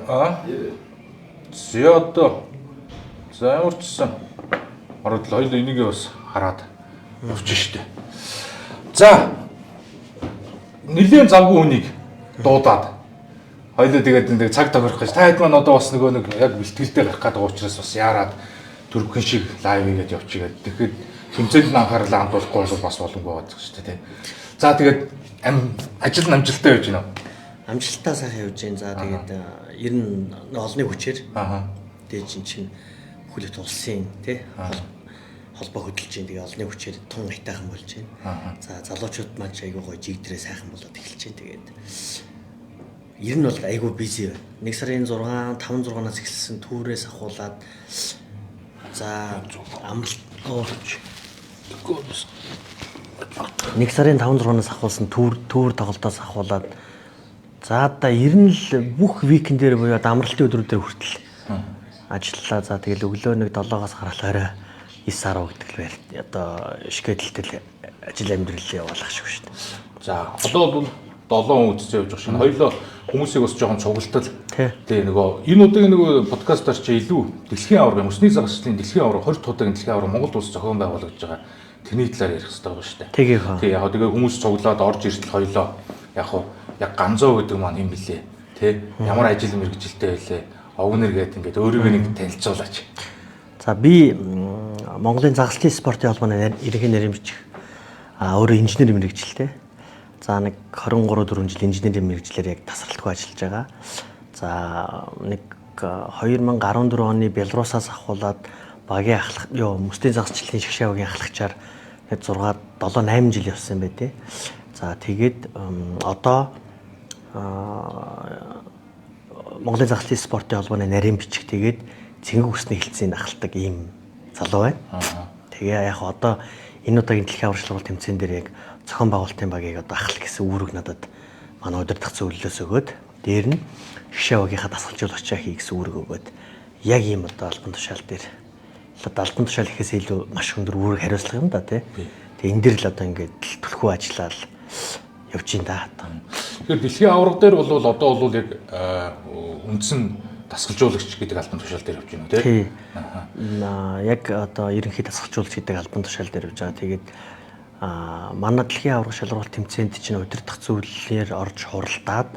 Аа. За одоо за ямар ч гэсэн ороод л хоёул энийгээ бас хараад явчих штэ. За нэлээд завгүй хүнийг дуудаад хоёулаа тэгээд нэг цаг тохирох гэж та хэд маань одоо бас нөгөө нэг яг бэлтгэлтэй гарах гэдэг учраас бас яарад түргэн шиг лайв хийгээд явчих гээд тэгэхэд хэмжээнд нь анхаарлаа хандуулахгүй бол бас боломгүй байгаа шүү дээ тий. За тэгээд ажил нь амжилттай явж байна уу? Амжилттай сайхан явж байна. За тэгээд ер нь олонний хүчээр тэгээд чинь бүхэл бүтэн улсын тий холбоо хөдөлж байна. Тэгээ олонний хүчээр тун айтайхан болж байна. За залуучууд маань ч айгүй гоё жигдрээ сайхан болоод эхэлж байна. Тэгээд ер нь бол айгүй бизи байна. 1 сарын 6, 5 6-наас эхэлсэн түүрээс ахуулаад за амралт 1 сарын 5 6-наас ахуулсан түүр тоглолтоос ахуулаад за одоо ер нь л бүх викендээр буюу амралтын өдрүүдээр хүртэл ажиллалаа. За тэгэл өглөө нэг 7-оос гараад орой 9 10 гэдэг л байл. Одоо шкэдэлтэй ажил амьдрал явуулах шиг шүү дээ. За одоо бол 7 хүн үзсэн явж байгаа шин. Хоёулаа хүмүүсийг бас жоохон цугалтал. Тэгээ нөгөө энэ удаагийн нөгөө подкастаар чи илүү дэлхийн аварга, мөсний загасчлалын дэлхийн аварга 20 удаагийн дэлхийн аварга Монгол улс зохион байгуулагдж байгаа. Тэрний талаар ярих хэрэгтэй байгаа шүү дээ. Тэгээ яг тэгээ хүмүүс цуглаад орж иртэл хоёулаа яг хуу яг ганзоо гэдэг маань юм бэлээ. Тэ ямар ажил мэргэжилтэй байлээ. Овгнэр гэдэг ингээд өөрийгөө нэг танилцуулаач. За би Монголын загаслын спортын холбооны ерөнхий нэрийн бичих өөрөө инженер мэргэжилтэй. За нэг 23 4 жил инженерийн мэргэжлээр яг тасралтгүй ажиллаж байгаа. За нэг 2014 оны Белорусаас ахуулаад багийн ахлах мөсний загасчлалын шгшээ багийн ахлагчаар 6 7 8 жил явсан юм байна те. За тэгээд одоо Монголын загаслын спортын холбооны нарийн бичих тэгээд цэнгэг үсний хэлтсийн ахалдаг ийм залуу байна. Тэгээ яг одоо энэ удаагийн дэлхийн аварга шалралт тэмцээн дээр яг зохион байгуулалтын багийг одоо ахлах гэсэн үүрэг надад манай удирдах зөвлөлөөс өгөөд дээр нь шгшээ багийнхаа дасгалжуулагчаа хий гэсэн үүрэг өгөөд яг ийм одоо албан тушаал дээр одоо албан тушаал гэхээс илүү маш өндөр үүрэг хариуцлага юм да тий. Тэгээ энэ дэр л одоо ингээд түлхүү ажиллаад явж ин да. Тэгэхээр дэлхийн аварга дээр бол одоо бол яг үндсэн дасгалжуулагч гэдэг албан тушаал дээр явж байна уу тий? Яг одоо ерөнхий дасгалжуулагч гэдэг албан тушаал дээр явж байгаа. Тэгээд манай дэлхийн аварга шалралт тэмцээнд чинь удирдах зөвлөлөөр орж хуралдаад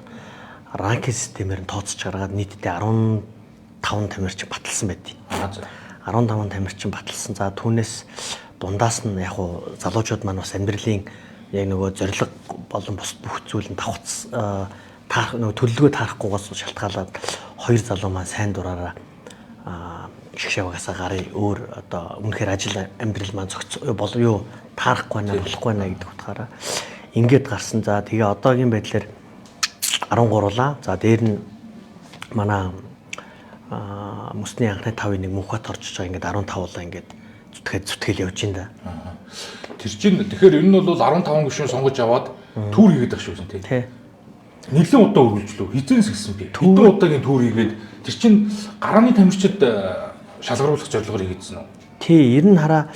ранкинг системээр нь тооцож гаргаад нийтдээ 15 тамирчин баталсан байд. 15 тамирчин баталсан. За түүнээс дундаас нь яг уу залуучууд маань бас амьдралын яг нөгөө зорилго болон бус бүх зүйл нь давхц таарах нөгөө төлөвлөгөө таарахгүйгээс шалтгаалаад хоёр залуу маань сайн дураараа шгшээ багасаа гарыг өөр одоо үнэхээр ажил амьдрал маань зохиц бол юу таарахгүй байна болохгүй байна гэдэг утгаараа ингээд гарсан. За тэгээ одоогийн байдлаар 13-лаа. За дээр нь манай мөсний анхны 5-ын нэг мөнхөт орж байгаа ингээд 15-лаа ингээд зүтгэл явж байна да. Тэр чинь тэгэхээр энэ нь бол 15 гишүүн сонгож аваад түүр хийгээд байгаа шүү дээ тий. Нэлээд удаа үргэлжлэв. Хизэнс гэсэн би. Хэдэн удаагийн түүр хийгээд тэр чинь гарааны тамирчид шалгаруулах зорилгоор хийгээдсэн үү? Тий, ер нь хараа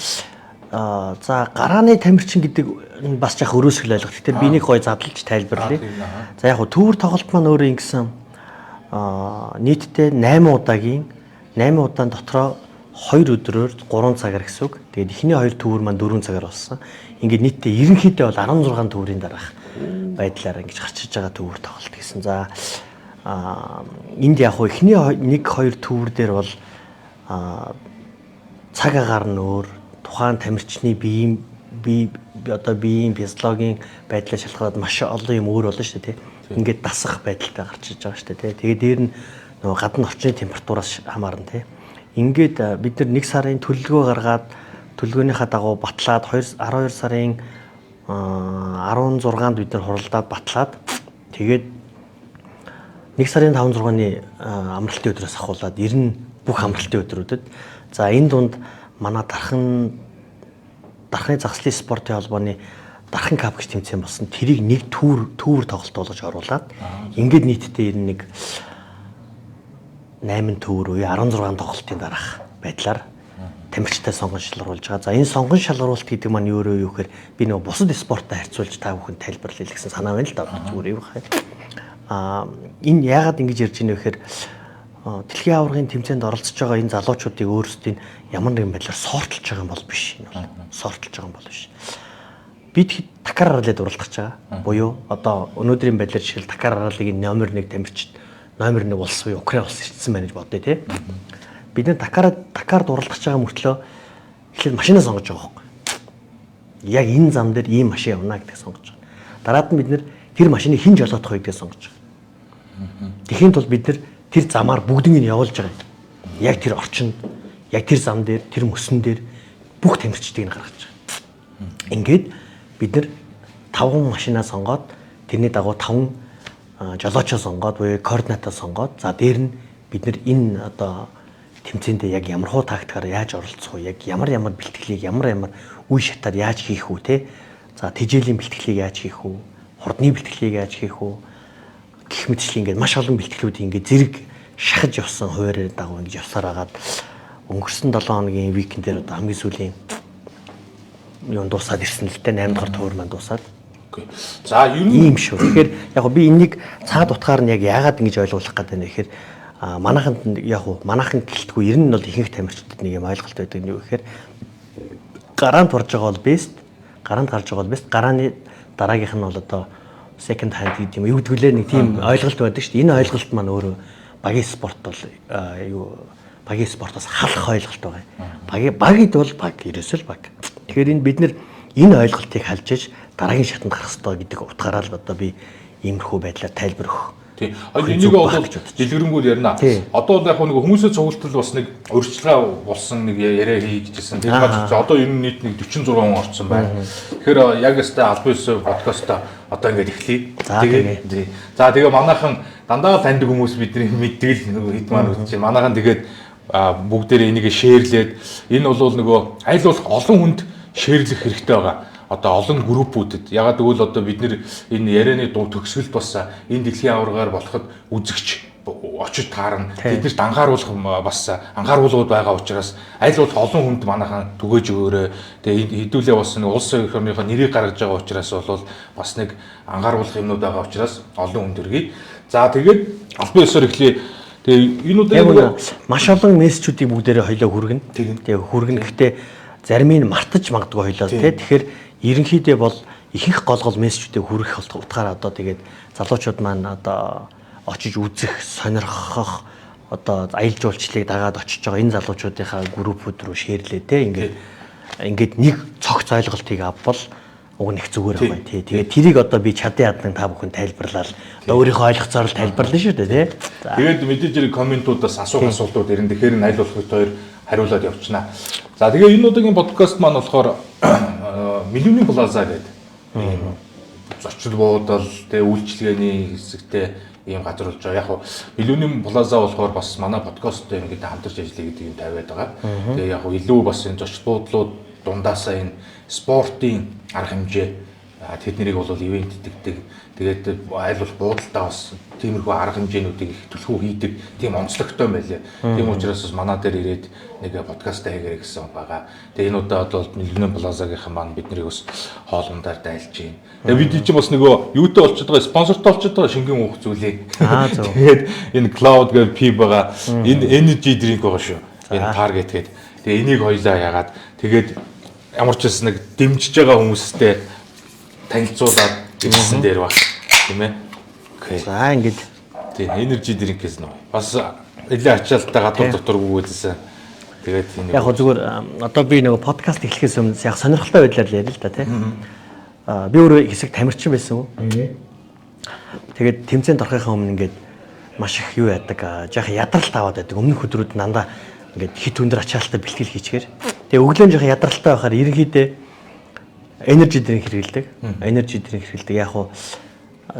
за гарааны тамирчин гэдэг нь бас яах өрөөсгөл ойлгох. Тэгэхээр би нэг гоё задлж тайлбарлая. За яг хөө түүр тоглолт маань өөрөө ингэсэн нийтдээ 8 удаагийн 8 удаан дотроо 2 өдрөөр 3 цагаар гэсэн үг. Тэгээд эхний 2 төвөр маань 4 цагаар болсон. Ингээд нийтдээ ерөнхийдөө бол 16 төврийн дараах байдлаар ингэж гарч иж байгаа төвөр тоглолт гэсэн. За энд яг хөө эхний 1 2 төвөр дээр бол цаг агаар нь өөр, тухайн тамирчны биеийн бие одоо биеийн физиологийн байдлаа шалтгаалаад маш олон юм өөр болно шүү дээ тий. Ингээд дасах байдалтай гарч иж байгаа шүү дээ тий. Тэгээд дээр нь нөгөө гадна орчны температураас хамаарна тий. Ингээд бид нар 1 сарын төлөвлөгөө гаргаад төлөвлөгөөнийхөө дагуу батлаад 12 сарын 16-нд бид нар хуралдаад батлаад тэгээд 1 сарын 5-6-ны амралтын өдрөөс ахуулаад ер нь бүх амралтын өдрүүдэд за энэ дунд манай дархны загслын спортын холбооны Дархан Cup гэж тэмцээн болсон. Тэрийг нэг түүр тоглолт болгож оруулаад ингээд нийтдээ 91 8 төвөр үе 16 тоглолтын дараах байдлаар тамирчтай сонгон шалгаруулж байгаа. За энэ сонгон шалгаруулалт гэдэг маань юу юу гэхээр би нөгөө бусад спорттой харьцуулж та бүхэн тайлбарлая гэсэн санаа байна л да. Зүгээр юу хай. Энэ яагаад ингэж ярьж байна вэ гэхээр дэлхийн аваргын тэмцээнд оролцож байгаа энэ залуучуудыг өөрсдийн ямар нэгэн байдлаар сортлж байгаа юм бол биш. Энэ бол сортлж байгаа юм бол биш. Бид Дакар раллид уралдах гэж байгаа. Буюу одоо өнөөдрийн байдлаар жишээл Дакар раллигийн номер 1 тамирчид номер 1 улс буюу Украин улс ирсэн байна гэж бодъё тий. Бид нар Дакард уралдах гэж байгаа мөртлөө эхлээд машинаа сонгож байгаа байхгүй. Яг энэ зам дээр ийм машин явна гэдгийг сонгож байгаа. Дараад нь бид нар тэр машиныг хэн жолоодох вэ гэдгийг сонгож байгаа. Тэхийн тулд бид нар тэр замаар бүгднийг нь явуулж байгаа юм. Яг тэр орчинд, яг тэр зам дээр, тэр мөсөн дээр бүх тамирчдыг нь гаргаж байгаа. Ингээд бид нар 5 машинаа сонгоод тэрний дагуу 5 жолоочоо сонгоод буюу координатаа сонгоод за дээр нь бид нар энэ одоо тэмцээндээ яг ямар хуу тактикаар яаж оролцох вэ? Яг ямар ямар бэлтгэлийг ямар ямар үе шатаар яаж хийх үү те? За тэжээлийн бэлтгэлийг яаж хийх үү? Хурдны бэлтгэлийг яаж хийх үү? Гэх мэтчлэн ингээд маш олон бэлтгэлүүдийг ингээд зэрэг шахаж явсан хуваарь дагуу ингэж явсаар агаад өнгөрсөн 7 хоногийн викендээр одоо хамгийн сүүлийн юм дуусаад ирсэн л дээ. 8 дахь туур маань дуусаад. Окей. За ер нь ийм шүү. Тэгэхээр яг би энэнийг цаад утгаар нь яг яагаад ингэж ойлгуулах гэдэг нь гэхээр манайханд яг уу манайхан гэлтгүй ер нь бол ихэнх тамирчдад нэг юм ойлголт байдаг нь юу гэхээр гараанд орж байгаа бол best, гараанд гарч байгаа бол best, гарааны дараагийнх нь бол одоо second hand гэдэг юм юу гэдгүүлээ нэг тийм ойлголт байдаг шүү дээ. Энэ ойлголт маань өөрөө багийн спорт бол юу багийн спортоос халах ойлголт байгаа юм. Баг гэдэг бол баг, ерөөсөө л баг. Тэгэхээр энэ бид нэр энэ ойлголтыг халж иж дараагийн шатанд гарах ёстой гэдэг утгаараа л одоо би иймэрхүү байдлаар тайлбар өгөх. Тий. Энийг бол дэлгэрэнгүй ярина. Одоо бол яг нэг хүмүүсээ цугалтал бас нэг урьдчилгаа болсон нэг яриа хий гэжсэн. Тэр бач одоо ер нь нийт нэг 46 хүн орсон байна. Тэгэхээр яг өстэй албан ёсны подкастаа одоо ингээд эхлэе. Тэгээ. За тэгээ манайхан дандаа л таньдаг хүмүүс бидний мэддэг л нөгөө хэд маань үзэж байна. Манайхан тэгээд бүгдээрээ энийг шеэрлээд энэ бол нөгөө аль болох олон хүнд шеэрлэх хэрэгтэй байгаа. Одоо олон группүүдэд ягаад гэвэл одоо бид нэр энэ ярианы дуу төгсгөлд бас энэ дэлхийн аваргаар болоход үзэгч очиж таарна. Тэднэрт анхааруулах бас анхааруулгууд байгаа учраас аль болох олон хүнд манайхан түгээж өгөөрэй. Тэгээ хэдүүлээ бас нэг улс орныхоо нэрийг гаргаж байгаа учраас бол бас нэг анхааруулах юмнууд байгаа учраас олон хүнд өргөе. За тэгээд албан ёсоор эхлэе. Тэгээ энэ удаа маш олон мессежүүдийг бүгдээрээ хоёлоо хүргэнэ. Тэгээ хүргэнэ. Гэхдээ зарим нь мартаж магадгүй хоёлоо тий. Тэгэхээр ерөнхийдөө бол ихэнх гол мессежүүдийг хүргэх утгаараа одоо тэгээд залуучууд маань одоо очиж үзэх, сонирхох одоо аялал жуулчлалыг дагаад очиж байгаа энэ залуучуудынхаа группүүд рүү шеэрлээ те. Ингээд нэг цогц ойлголтыг авбал уг нь их зүгээр байгаа тий. Тэгээд тэрийг одоо би чадан ядан та бүхэн тайлбарлаад одоо өөрийнхөө ойлгоцоор л тайлбарлана шүү дээ тий. Тэгээд мэдээж хэрэг комментуудаас асуух асуултууд ирэн. Тэгэхээр энэ аль болох бид хоёр хариулаад явчихна. За тэгээ энэ удаагийн подкаст маань болохоор Миллионы Плаза гэдэг ийм зочид буудал тэгээ үйлчилгээний хэсэгтэй ийм газар болж байгаа. Яг хуу Миллионы Плаза болохоор бас манай подкасттай ингээд хамтарч ажиллая гэдэг юм тавиад байгаа. Тэгээ яг хуу илүү бас энэ зочид буудлууд дундаасаа энэ спортын арга хэмжээ тэднийг бол ивент дэгдэг. Тэгээд аль болох буудалтаа бас тиймэрхүү арга хэмжээнүүдийг их түлхүү хийдэг тийм онцлогтой байлээ. Тийм учраас бас манай дээр ирээд нэг подкастаа хийгэрэй гэсэн байгаа. Тэгээ энэ удаа бол Миллионы Плазагийнхан маань бид нарыг бас хоолундаар дайлж байна. Тэгээ бид чинь бас нөгөө юутай болчиход байгаа, спонсортой болчиход байгаа шингэн уух зүйлийг. Тэгээд энэ Cloud гэх P байгаа. Энэ energy drink байгаа шүү. Энэ Target гэдэг. Тэгээ энийг хоёлаа яагаад тэгээд ямар ч байсан нэг дэмжиж байгаа хүмүүстэй танилцуулаад ирсэн дээр баг тийм ээ. Окей. За ингээд тийм energy drink гэсэн үү. Бас нэлээд ачаалттай гадуур дотор гүгээдсэн. Тэгээд энэ яг зүгээр одоо би нөгөө подкаст эхлэхээс өмнө яг сонирхолтой байдлаар л яриа л да тий. Би өөрөө хэсэг тамирчин байсан. Тэгээд тэмцээнд орохынхаа өмнө ингээд маш их юу яадаг, жаахан ядралт аваад байдаг. Өмнөх өдрүүд дандаа ингээд хит өндөр ачаалттай бэлтгэл хийчихээр. Тэгээ өглөө нь жаахан ядралтай байхаар ерөнхийдөө energy drink хэрэглэдэг. Energy drink хэрэглэдэг. Яг уу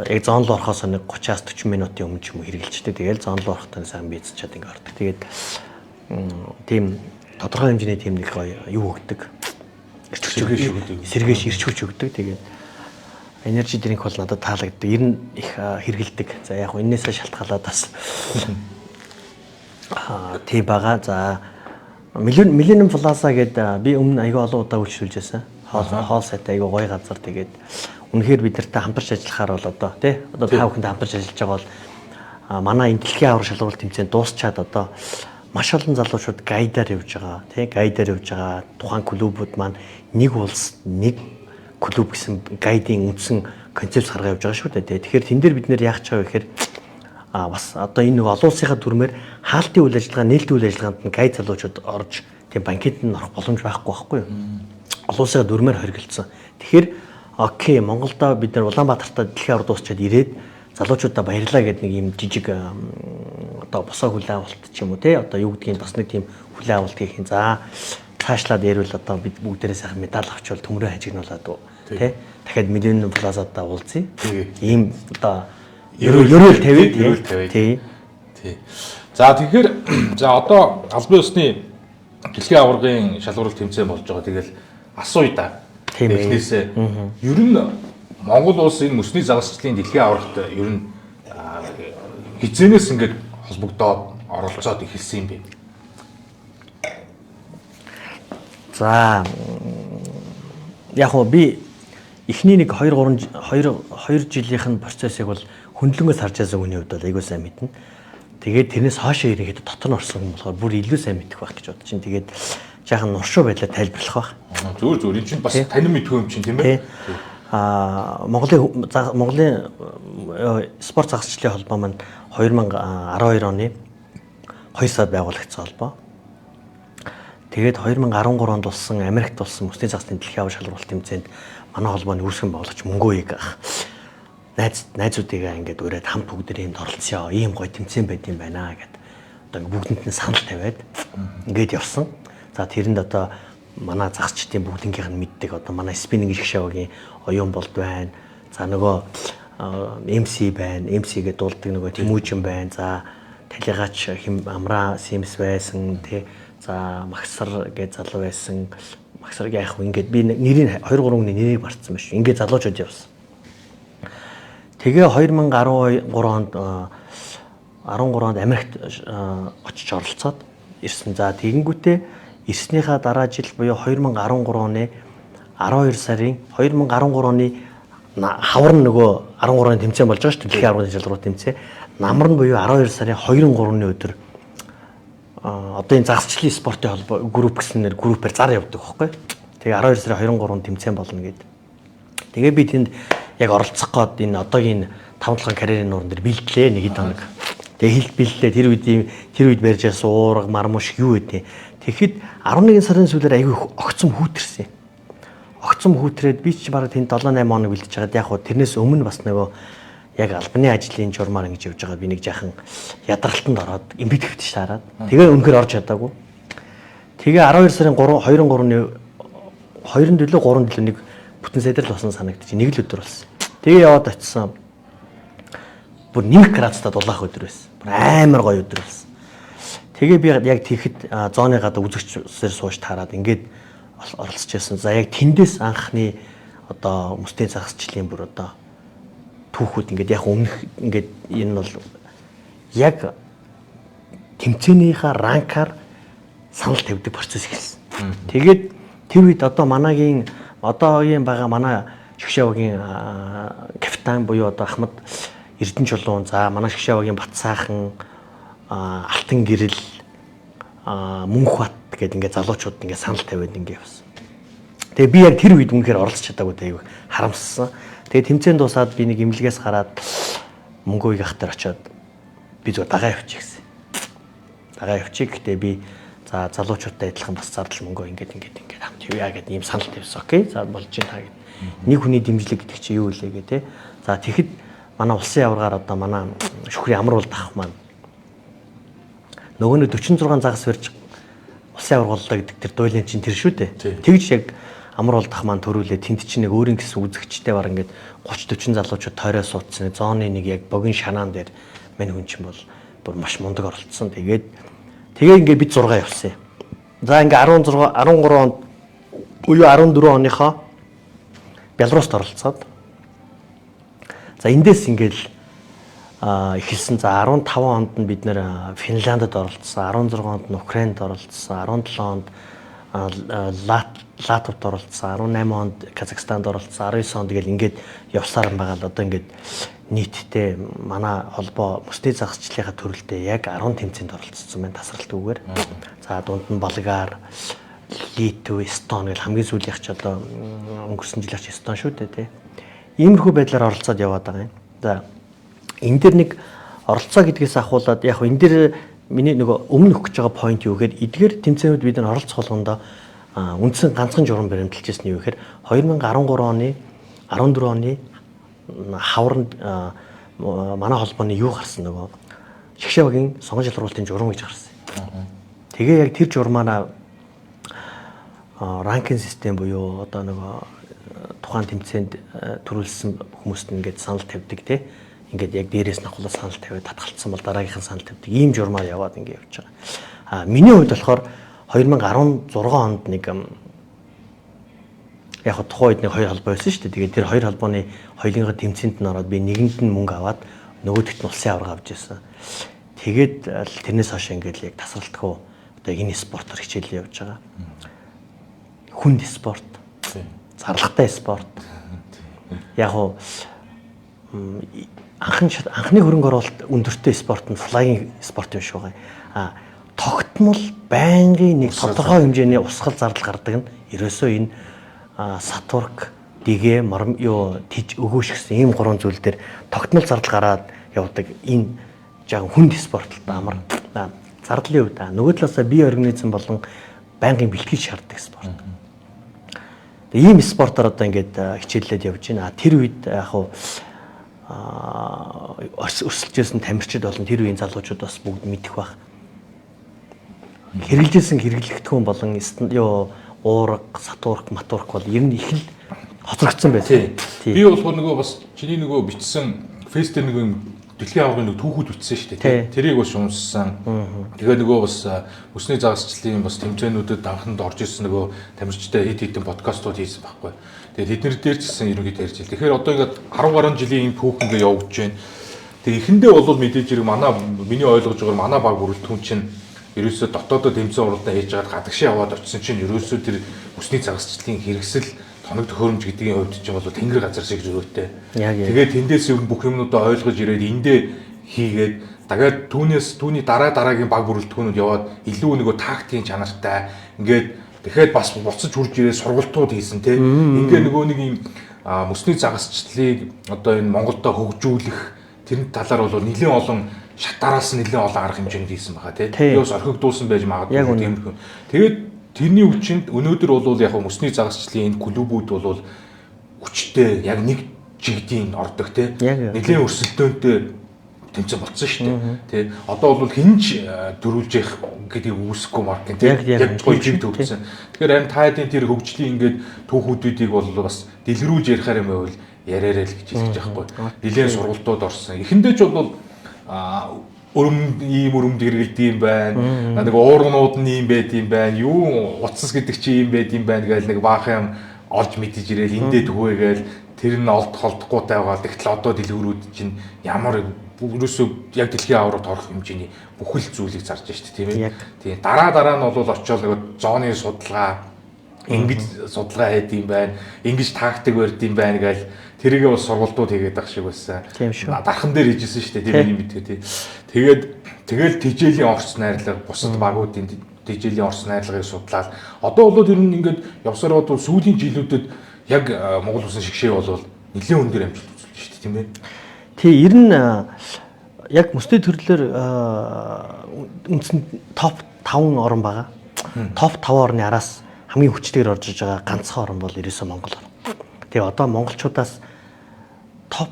яг зон руу орохоос нэг 30-аас 40 минутын өмнө ч юм уу хэрэглэжтэй. Тэгэл зон руу орохдоо сайн бийцчихэд чад ингээд ордог. Тэгээд тийм тодорхой хэмжээний тийм нэг гоё юу өгдөг. Сэргээш ирч хүч өгдөг. Тэгээд Energy drink бол надад таалагддаг. Ер нь их хэрэгэлдэг. За яг энээсээ шалтгаалаад бас тийм байгаа. За Millennium Plaza гэдэг би өмнө айгүй олон удаа үйлчилж байсан. Хоол сайтай айгүй гоё газар. Тэгээд үнэхээр бид нартай хамтарч ажиллахаар бол одоо тий одоо та бүхэнтэй хамтарч ажиллаж байгаа бол манай энэ дэлхийн аварга шалралт тэмцээн дуусчаад одоо маш олон залуучууд гайдаар явж байгаа тий гайдаар явж байгаа. Тухайн клубүүд маань нэг улс нэг клуб гэсэн гайдын үндсэн концепц гаргаа явж байгаа шүү дээ. Тэгэхээр тэн дээр бид нэр яах ч байгаа вэ гэхээр бас одоо энэ нэг олон улсынхаа дүрмээр хаалтын үйл ажиллагаа, нээлтийн үйл ажиллагаанд нь гайд залуучууд орж тийм банкет нь орох боломж байхгүй байхгүй юу? Олон улсынхаа дүрмээр хоригдсон. Тэгэхээр окей, Монголдо бид нар Улаанбаатартаа дэлхийн аварга дуусчаад ирээд залуучуудаа баярлаа гэдэг нэг юм жижиг одоо босоо хүлээн авалт ч юм уу те одоо юу гэдгийг бас нэг тийм хүлээн авалт гэх юм. За цаашлаад ярил одоо бид бүгдээрээ сайхан медаль авчвал төмрөө хажигнуулаад тий дахиад Millennium Plaza-да уулзъя. Ийм одоо ерөөл тавиад тий. Тий. За тэгэхээр за одоо албан ёсны дэлхийн аваргын шалгуурлалт тэмцээн болж байгаа. Тэгэл асууя да. Эхнээсээ ер нь Монгол улс энэ мөсний загасчлалын дэлхийн аваргад ер нь хизээнээс ингээд холбогдоод оролцоод эхэлсэн юм бэ? За яг хөө би эхний нэг 2 3 2 жилийнх нь процессыг бол хөндлөнгөөс харж байсан хүний хувьд бол айгүй сайн мэднэ. Тэгээд тэрнээс хойшоо ерөнхийдөө дотор нь орсон хүн болохоор бүр илүү сайн мэдэх байх гэж бодож чинь. Тэгээд жаахан нуршуу байдлаар тайлбарлах байх. Зүгээр зүгээр энэ чинь бас танин мэдхүү юм чинь тийм ээ. Монголын спорт загасчлалын холбоо маань 2012 оны 2 сард байгуулагдсан холбоо. Тэгээд 2013 онд болсон Америкт болсон мөсний загасны дэлхийн аварга шалралт тэмцээнд манай холбооны үүсгэн байгуулагч Мөнгөийг ах найзуудыгаа ингээд ураад хамт бүгдээ юмд оролцъё. Ийм гоё тэмцээн байд юм байна гэд одоо ингээд бүгдэнд нь санал тавиад ингээд явсан. За тэрэнд одоо манай загасчдын бүгднгийнх нь мэддэг одоо манай спиннинг их шавгийн оюун болд байна. За нөгөө MC байна. MC гэдэг дуулдаг нөгөө Тэмүүжин байна. За талигаач хим Амраа Симс байсан тий. За Магсар гэж залуу байсан. Магсар яах вэ? Ингээд би нэрийг 2 3 хүний нэрийг бартсан биш. Ингээд залуучууд явсан. Тэгээ 2013 онд 13 онд Америкт очиж оролцоод ирсэн. За тэгэнгүүтээ ирснийхаа дараа жил буюу 2013 оны 12 сарын 2013 оны хавар нь нөгөө 13 оны тэмцээн болж байгаа шүү дээ. Дэлхийн аваргын шалралт тэмцээн. Намар нь буюу 12 сарын 2-3-ны өдөр одоо энэ загасчлалын спортын холбоо групп гэсэн нэр группээр зар явдаг байхгүй. Тэгээ 12 сарын 23-нд тэмцээн болно гэд. Тэгээ би тэнд яг оролцох гээд энэ одоогийн 5 7 карьерийн нууран дээр бэлтлээ нэг хэд хоног. Тэгээ хилд бэлтлээ тэр үед барьж байсан уурга мармуш юу гэдэг. Тэгэхэд 11 сарын сүүлээр айгүй огцом хүүтэрсэн. Огцом хүүтрээд би ч бараг тэнд 7 8 хоног бэлтэж байгаад яг хуу тэрнээс өмнө бас нөгөө яг албаны ажлын журмаар ингэж явж байгаа би нэг жаахан ядралтанд ороод эмбит хэвтэж таарад. Тэгээ үнэхээр орж чадаагүй. Тэгээ 12 сарын 3 2 3-ны 2 4 3 4 нэг бүтэн сайдрал болсон санагдчих. Нэг л өдөр болсон. Тэгээ яваад очисон. Бүр 1 градустай дулаах өдөр байсан. Бүр амар гоё өдөр болсон. Тэгээ би яг тэгэхэд зооны гадаа үзэгчсээр сууж таарад ингээд оролцож байсан. За яг тэндээс анхны одоо мөсний загасчлалын бүр одоо түүхүүд ингээд яг өмнөх ингээд энэ бол яг тэмцээнийхаа ранкаар санал тавьдаг процесс эхэлсэн. Тэгээд тэр үед одоо манайгийн одоогийн байгаа манай Шгшээвгийн капитан буюу одоо Ахмад Эрдэнэ Чулуун, за манай Шгшээвгийн Батсаахан, Алтан Гэрэл, Мөнхбат гэдэг ингээд залуучууд ингээд санал тавиад ингээд явсан. Тэгээ би яг тэр үед үнэхээр оролцож чадаагүй аягүй харамссан. Тэгээ тэмцээн дуусаад би нэг имлэгээс гараад Мөнгөийг ах дээр очиод би зүгээр дагаа явчих гэсэн. Дагаа явчих. Гэтэ би за залуучуудтай адилхан бас зардал мөнгөө ингээд ингээд ингээд хамт явъя гэдэг ийм санал тавьсан. Окей. За болж байна та гэд. Нэг хүний дэмжлэг гэдэг чи юу вэ гэ тэ. За тэгэхэд манай улсын аваргаар одоо манай шүхрийн амар бол дах маань нөгөө нэг 46 загас барьж улсын аварга боллоо гэдэг тэр дуйлын чинь тэр шүү дээ. Тэгж яг амар бол дах маань төрүүлээ тэнд чинь нэг өөрийн гэсэн үзэгчтэй бар ингээд 30 40 залуучууд тойроо суудсан. Зооны нэг яг богино шанаан дээр мань хүн чинь бол бүр маш мундаг оролцсон. Тэгээд тэгээ ингээд бид 6 явсан юм. За ингээд 16 13 онд буюу 14 оныхоо Беларуст оролцоод За эндээс ингээл эхэлсэн. За 15 онд нь бид нэр Финляндд оролцсон, 16 онд нь Украинд оролцсон, 17 онд Латвид оролцсон, 18 онд Казахстанд оролцсон, 19 онд гэл ингээд явсаар байгаа л одоо ингээд нийтдээ манай холбоо мөсний загасчлалынхаа төрөлдөө яг 10 тэмцээнд оролцсон байна тасралтгүйгээр. За дунд нь Болгар, Литв, Эстон гэл хамгийн сүүлийнх ч одоо өнгөрсөн жилийнх ч Эстон шүү дээ тий. Иймэрхүү байдлаар оролцоод яваад байгаа юм. За энэ дэр нэг оролцоо гэдгээс ахуулаад яг энэ дэр миний нөгөө өмнө өгөх гэж байгаа point юу гэхээр эдгээр тэмцээнүүд бид нар оролцох болгондоо үндсэн ганцхан журам баримталж ирсэн нь юу гэхээр 2013 оны 14 оны хавар манай холбооны юу гарсан нөгөө шгшээ багийн сонгон шалруултын журам гэж гарсан. Тэгээ яг тэр журмаараа ранкинг систем буюу одоо нөгөө тухайн тэмцээнд төрүүлсэн хүмүүст ингээд санал тавьдаг тий. Ингээд яг дээрээс нь ахуулаад санал тавиад татгалцсан бол дараагийнх нь санал тавьдаг. Ийм журмаар яваад ингээд явж байгаа. А миний хувьд болохоор 2016 онд нэг яг тухайн үед нэг хоёр холбоо байсан шүү дээ. Тэгээд тэр хоёр холбооны хоёулынхаа тэмцээнд нь ороод би нэгэнд нь мөнгө аваад нөгөөдөгт нь улсын аварга авч ирсэн. Тэгээд тэрнээс хойш ингээд яг тасралтгүй одоо энэ спортоор хичээлээ явж байгаа. Хүнд спорт. Зарлахтай спорт. Яг уу анхны хөрөнгө оруулалт өндөртэй спорт нь флайинг спорт юм шиг байгаа. А тогтмол байнгын нэг тодорхой хэмжээний урсгал зардал гардаг нь ерөөсөө энэ сатурк, дигэ, морм юу тиж өгөөш гэсэн ийм гурван зүйл дээр тогтмол зардал гараад явдаг энэ жаахан хүнд спорт л да амар. Зардлын хувьд нөгөө талаасаа бие организм болон байнгын бэлтгэл шаарддаг спорт. Тэгээ ийм спортоор одоо ингээд хичээллээд явж байна. Тэр үед яг хуу өрсөлдөжсэн тамирчид болон тэр үеийн залуучууд бас бүгд мэдэх байх. Хэрэглэжсэн хэрэглэгдэхүүн болон юу уурга, сатурк, матурк бол ер нь их л хоцрогдсон байсан. Би болохоор нөгөө бас чиний нөгөө бичсэн фейс дээр нөгөө юм дэлхийн аваргын нэг түүхүүд бичсэн шүү дээ. Тэрийг бас уншсан. Тэгээ нөгөө бас мөсний загасчлалын бас тэмцээнүүдэд анханд орж ирсэн нөгөө тамирчтай хэд хэдэн подкастууд хийсэн байхгүй. Тэгээ тэднэр дээр ч гэсэн ерөнхийдөө ярьж ил. Тэгэхээр одоо ингээд 10 гаруй жилийн энэ түүх ингээд явагдаж байна. Тэгээ эхэндээ бол мэдээж хэрэг миний ойлгож байгаагаар манай баг бүрэлдэхүүн чинь ерөөсөө дотоодоо тэмцээн уралдаан хийж байгаад гадагшаа яваад очисон чинь ерөөсөө тэр мөсний загасчлалын хэрэгсэл тоног төхөөрөмж гэдгийн хувьд чинь бол тэнгэр газар шиг зөрөөтэй. Тэгээд тэндээс ер нь бүх юмнуудаа ойлгож ирээд эндээ хийгээд дахиад түүний дараа дараагийн баг бүрэлдэхүүнүүд яваад илүү нөгөө тактикийн чанартай ингээд дахиад бас буцаж хурж ирээд сургалтууд хийсэн тий. Ингээ нөгөө нэг юм мөсний загасчлалыг одоо энэ Монголдо хөгжүүлэх тэр талаар бол нэлээд олон шат дараалсан нэлээд олон арга хэмжээнд хийсэн байгаа тий. Би бас орхигдуулсан байж магадгүй тиймэрхүү. Тэгээд тэрний хүчинд өнөөдөр бол яг мөсний загасчлалын энэ клубүүд бол хүчтэй яг нэг жигдийн ордог тий. Нэлээд өрсөлдөөнтэй тэмцээн болцсон шүү дээ. Тий. Одоо бол хинж дөрүүлж явах гэдгийг үүсэхгүй маркетинг тий. Яг гоё жиг төгссөн. Тэгэхээр харин та хэдийн тэр хөгжлийн ингээд түүхүүдүүдийг бол бас дэлгэрүүлж ярихаар юм байвал яриарай л гэж хэлж байгаа байхгүй. Нэлээд сургалтууд орсон. Эхэндээ ч бол өрөм ийм өрөмд хэрэгэлдэг юм байна. Нэг уурганууд нь ийм байд юм байна. Юу утас гэдэг чи ийм байд юм байна гээл нэг баах юм олж мэдэж ирээл эндээ түгээгээл тэр нь олдох олдохгүй тайгаа. Тэгтэл одоо дэлгүүрүүд чинь ямар ерөөсөө яг дэлхийн аваргад орох хэмжээний бүхэл зүйлийг зарж штэ тийм ээ. Тийм дараа нь бол очиод нэг зооны судалгаа ингэж судалгаа хийд юм байна. Ингэж тактик барьд юм байна гээл тэрийгээ бас сургалтууд хийгээд байх шиг байсан. Дархан дээр хийжсэн шүү дээ. Тэр миний мэдгээ тий. Тэгээд тэгэл тэжээлийн орц найрлага, бусад багуудын тэжээлийн орц найрлагыг судлаад одоо бол тэр нь ингээд явсаар бол сүүлийн жилүүдэд яг Монгол улсын шигшээ бол нэлээд өндөр амжилт үзүүлж шүү дээ, тийм ээ. Тий, ер нь яг мөсний төрлөөр үндсэн топ 5 орн байгаа. Топ 5 орны араас хамгийн хүчтэйгээр орж иж байгаа ганцхан орн бол ерөөсөө Монгол орн. Тэгээ одоо монголчуудаас топ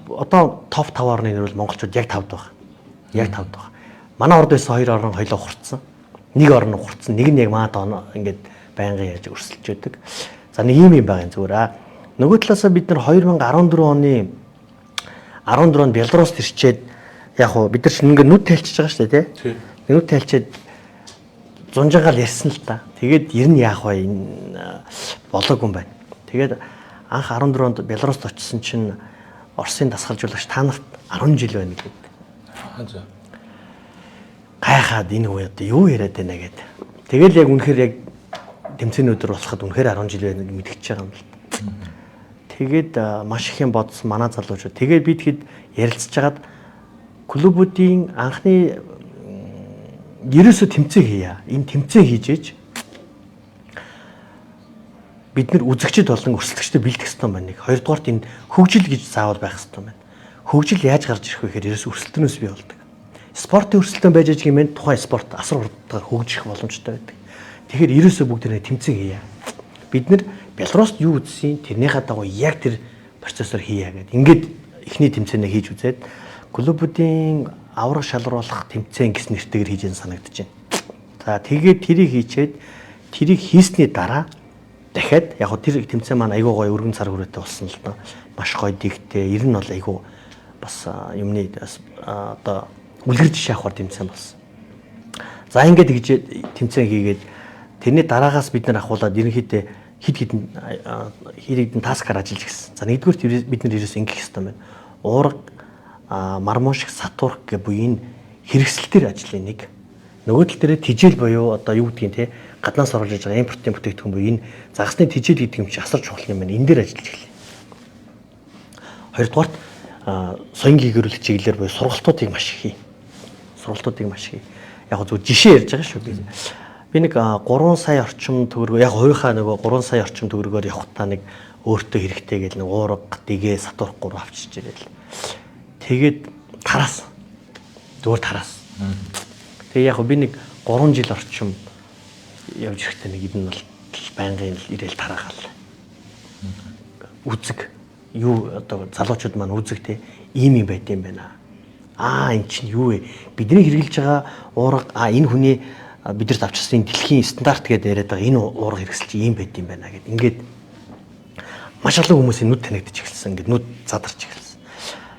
5 орны нэр бол монголчууд яг 5-д байгаа. Яг 5-д байгаа. Манай орд байсан хоёр орн хоёлоо хурцсан. Нэг орн хурцсан, нэг нь яг маад ингээд байнгын яаж өрсөлдөж байдаг. За нэг юм юм байгаа юм зүгээр аа. Нөгөө талаасаа бид нар 2014 оны 14 онд Беларуст ирчээд яг хуу бид нар чинь ингээд нүд тайлчж байгаа шүү дээ тий. Нүд тайлчаад зунжангаал ярьсан л та. Тэгээд ер нь яах вэ энэ болоогүй юм байна. Тэгээд анх 14 онд Беларуст очисон чинь Оросын дасгалжуулагч та нарт 10 жил байна гэдэг. За. Гайхаад энэ үе одоо юу яриад байна гэд. Тэгэл яг үнэхээр яг тэмцээний өдөр болоход үнэхээр 10 жил байна гэж мэдгэж байгаа юм л. Тэгээд маш их юм бодсон манай залуучууд. Тэгээд бид хэд ярилцж хагаад клубүүдийн анхны ерөөсө тэмцээн хийя. Энэ тэмцээн хийж ээж бид нар үзэгчд болон өрсөлдөгчдөд бэлдэх ёстой байна. Нэг хоёрдугаарт энэ хөгжил гэж заавал байх ёстой байна. Хөгжил яаж гарч ирэх вэ гэхээр ерөөсө өрсөлдөөнөөс бий болдог. Спортын өрсөлдөөн байж аж гэмээр тухайн спорт асар хурдтайгаар хөгжих боломжтой байдаг. Тэгэхээр ерөөсө бүгд нэ тэмцээн хийя. Бид нар Беларуст юу үзсэн тэрнийхээ дагуу яг тэр процессор хийя гэдэг. Ингээд эхний тэмцээнээ хийж үзээд клубүүдийн авраг шалруулах тэмцээн гэсэн нэртэйгээр хийж байгаа санагдаж байна. За тэгээд тэрийг хийчээд тэрийг хийсний дараа дахиад яг хөө тэр тэмцээн маань айгүй гоё өргөн цар хүрээтэй болсон л доо. Маш гоё дэгтэй. Ер нь бол айгүй бас юмны одоо үлгэр жишээ авахар тэмцээн болсон. За ингээд гэж тэмцээн хийгээд тэрний дараагаас бид нар ахуулаад ерөнхийдөө хэд хэдэн хэрэгдэн таскаар ажиллаж гисэн. За нэгдүгürt бид нар ерөөс ингэх ёстой байна. Уурга мармун шиг сатурк гэ буюу энэ хэрэгсэл төр ажлын нэг. Нөгөө тал дээр тижэл буюу одоо юу гэдгийг те гаднаас оруулж иж байгаа импортын бүтээгдэхүүн буюу энэ загасны тижэл гэдэг юм чи асар чухал юм байна. Энэ дээр ажиллаж эхэллээ. Хоёрдугаарт соён гийгэрүүлэх чиглэлээр буюу сургалтуудыг маш их хий. Сургалтуудыг маш их. Яг зөв жишээ ярьж байгаа шүү би. Би нэг 3 сая орчим төгрөгөөр яг хувийнхаа нөгөө 3 сая орчим төгрөгөөр явахдаа нэг өөртөө хэрэгтэй гэл нэг уурга, дэгээ, сатурх гурав авчиж ирэл. Тэгээд тараас. Зүгээр тараас. Тэгээ яг би нэг 3 жил орчим явж ирэхдээ нэг эдэн бол байнгын ирээл тараагаал. Үзэг юу одоо залуучууд маань үзэг те ийм юм байд юм байна. Аа эн чинь юу вэ? Бидний хэрэглэж байгаа уурга энэ хүний бидэрт авчирсан дэлхийн стандарт гэдээ яриад байгаа энэ уурга хэрэгсэл чи ийм байд юм байна гэд. Ингээд маш олон хүмүүсийн нүд танигдчих эхэлсэн. Ингээд нүд задарч эхэлсэн.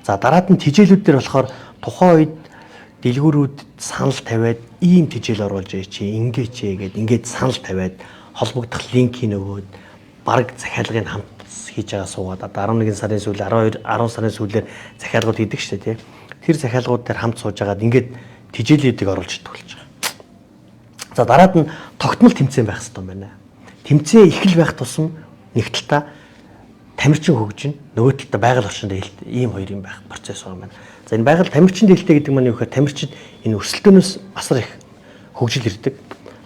За дараад нь тижээлүүд дээр болохоор тухайн үед дэлгүүрүүд санал тавиад ийм тижээл оруулж эй чи ингээд чи гэд ингээд санал тавиад холбогдох линкийг өгөөд баг захиалгыг хамт хийж байгаа суугаад 11 сарын сүүл 12 10 сарын сүүлээр захиалгууд хийдэг шүү дээ тий. Тэр захиалгууд дээр хамт сууж агаад ингээд тижээлүүдийг оруулж идэх болж байгаа. За дараад нь тогтмол тэмцээн байх хэрэгтэй байна. Тэмцээн их л байх тусам нэг талдаа тамирчин хөгжин, нөгөө талдаа байгаль орчин дээлтэй ийм хоёр юм байх процесс байгаа юм байна. За энэ байгаль тамирчин дээлтэй гэдэг маань юу гэхээр тамирчид энэ өрсөлдөөнөөс асар их хөгжил ирдэг.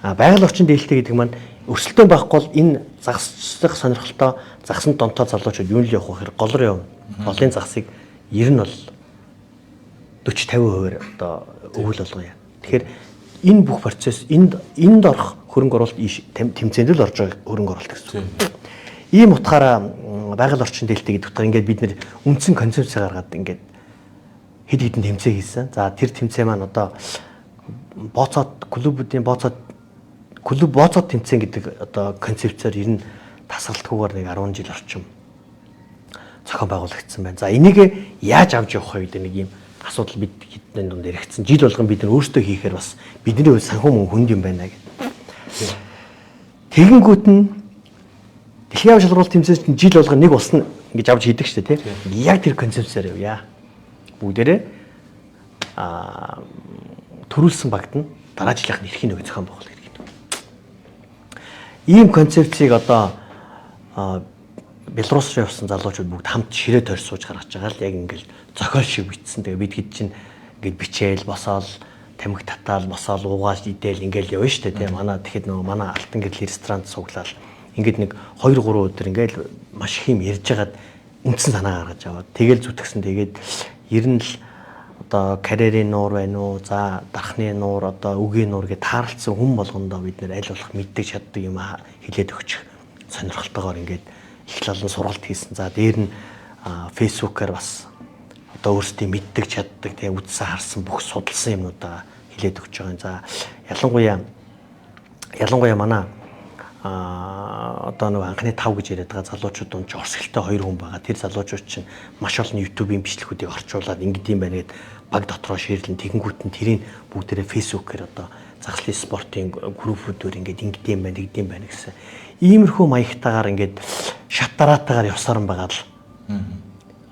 А байгаль орчин дээлтэй гэдэг маань өрсөлдөөн байхгүй бол энэ загасчлах сонирхолтой загсан донтоо залуучууд юу л явах вэ гэхээр гол руу явна. Голын загсыг ер нь бол 40 50% одоо өвөл болгоё. Тэгэхээр энэ бүх процесс энд орох хөрөнгө оруулалт тэмцээнд л орж байгаа хөрөнгө оруулалт гэсэн үг. Ийм утгаараа байгаль орчин дээлтэй гэдэг утгаар ингээд бид нэр үндсэн концепц гаргаад ингээд хэд хэдэн тэмцээн хийсэн. За тэр тэмцээн маань одоо бооцоод клубүүдийн бооцоод клуб бооцоод тэмцээн гэдэг одоо концепцээр ер нь тасралтгүйгээр нэг 10 жил орчим зохион байгуулагдсан байна. За энийг яаж авч явах вэ гэдэг нэг ийм асуудал бид хэдэн дунд яригдсан. Жил болгон бид нар өөрсдөө хийхээр бас бидний хувьд санхүү мөнгө хүнд юм байна гэдэг. Тэгэнгүүт нь дэлхийн авч шалруулалт тэмцээн чинь жил болгон нэг улс нь ингэж авч хийдэг шүү дээ, тий. Яг тэр концепцээр явъя. Бүгдээрээ төрүүлсэн багт нь дараа жилийнх нь эрхийн нэг зохион байгуулах хэрэгтэй. Ийм концепцийг одоо Беларусь руу явсан залуучууд бүгд хамт ширээ тойрч сууж гаргаж байгаа л яг ингээл зохиол шиг бичсэн. Тэгээ бид хэд чинь ингээд бичээл, босоол, тамхи татаал, босоол, уугаал, идээл ингээл явна шүү дээ, тий. Манай тэгэхэд нөгөө манай Алтан гэрэл ресторанд сууглал ингээд нэг 2 3 өдөр ингээл маш их юм ярьж хагаад үндсэн санаа гаргаж аваад тэгэл зүтгэсэн. Тэгээд ер нь л одоо карьерийн нуур байна уу, за дархны нуур, одоо үгийн нуур гэж тааралцсан хүн болгондоо бид нэр аль болох мэддэг чаддаг юм хэлээд өгчих сонирхолтойгоор ингээд их л олон сургалт хийсэн. За дээр нь Facebook-аар бас одоо өөрсдийн мэддэг чаддаг тийм үзсэн харсан бүх судалсан юмнуудаа хэлээд өгч байгаа юм. За ялангуяа манай одоо нэг анхны 5 гэж яриад байгаа залуучууд дунд ч орсголтой 2 хүн байгаа. Тэр залуучууд чинь маш олон YouTube-ийн бичлэгүүдийг орчуулад ингэдэм байна гэд баг дотроо шеэрлэн тэгэнгүүт нь тэрийг бүгдээрээ Facebook-ээр одоо загаслын спортын группүүдээр ингээд ингэдэм байна, тэгдэм байна гэсэн. Иймэрхүү маягтайгаар ингээд шат дараатайгаар явсаар байгаа л.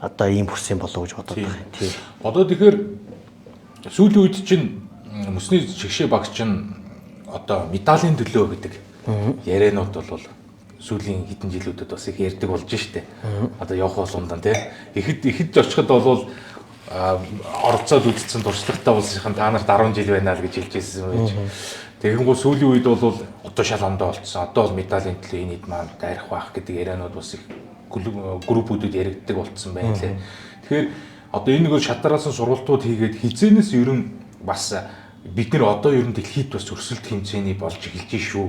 одоо ийм хүрсэн болов гэж бодоод байгаа юм. Тий. Одоо тэгэхээр сүүлийн үед чинь мөсний шигшээ баг чинь одоо медалийн төлөө гэдэг ярианууд бол сүүлийн хэдэн жилүүдэд бас их ярьдаг болж штэ. Одоо явах болгондоо тий. Ихэд очиход бол оролцоод үзсэн туршлагатай улсынхан та нарт 10 жил байна л гэж хэлж ирсэн байж. Тэгэнгүүт сүүлийн үед бол одоо шал ондоо болцсон. Одоо бол медалийн төлөө энэ хэд маань дайрах байх гэдэг ярианууд бас их группүүдэд яригддаг болцсон байна лээ. Тэгэхээр одоо энэ нэг шатараасан сургалтууд хийгээд хизээнээс ер нь бас бид нэр одоо ер нь дэлхийд бас өрсөлдөх хэмжээний болж эхэлж шүү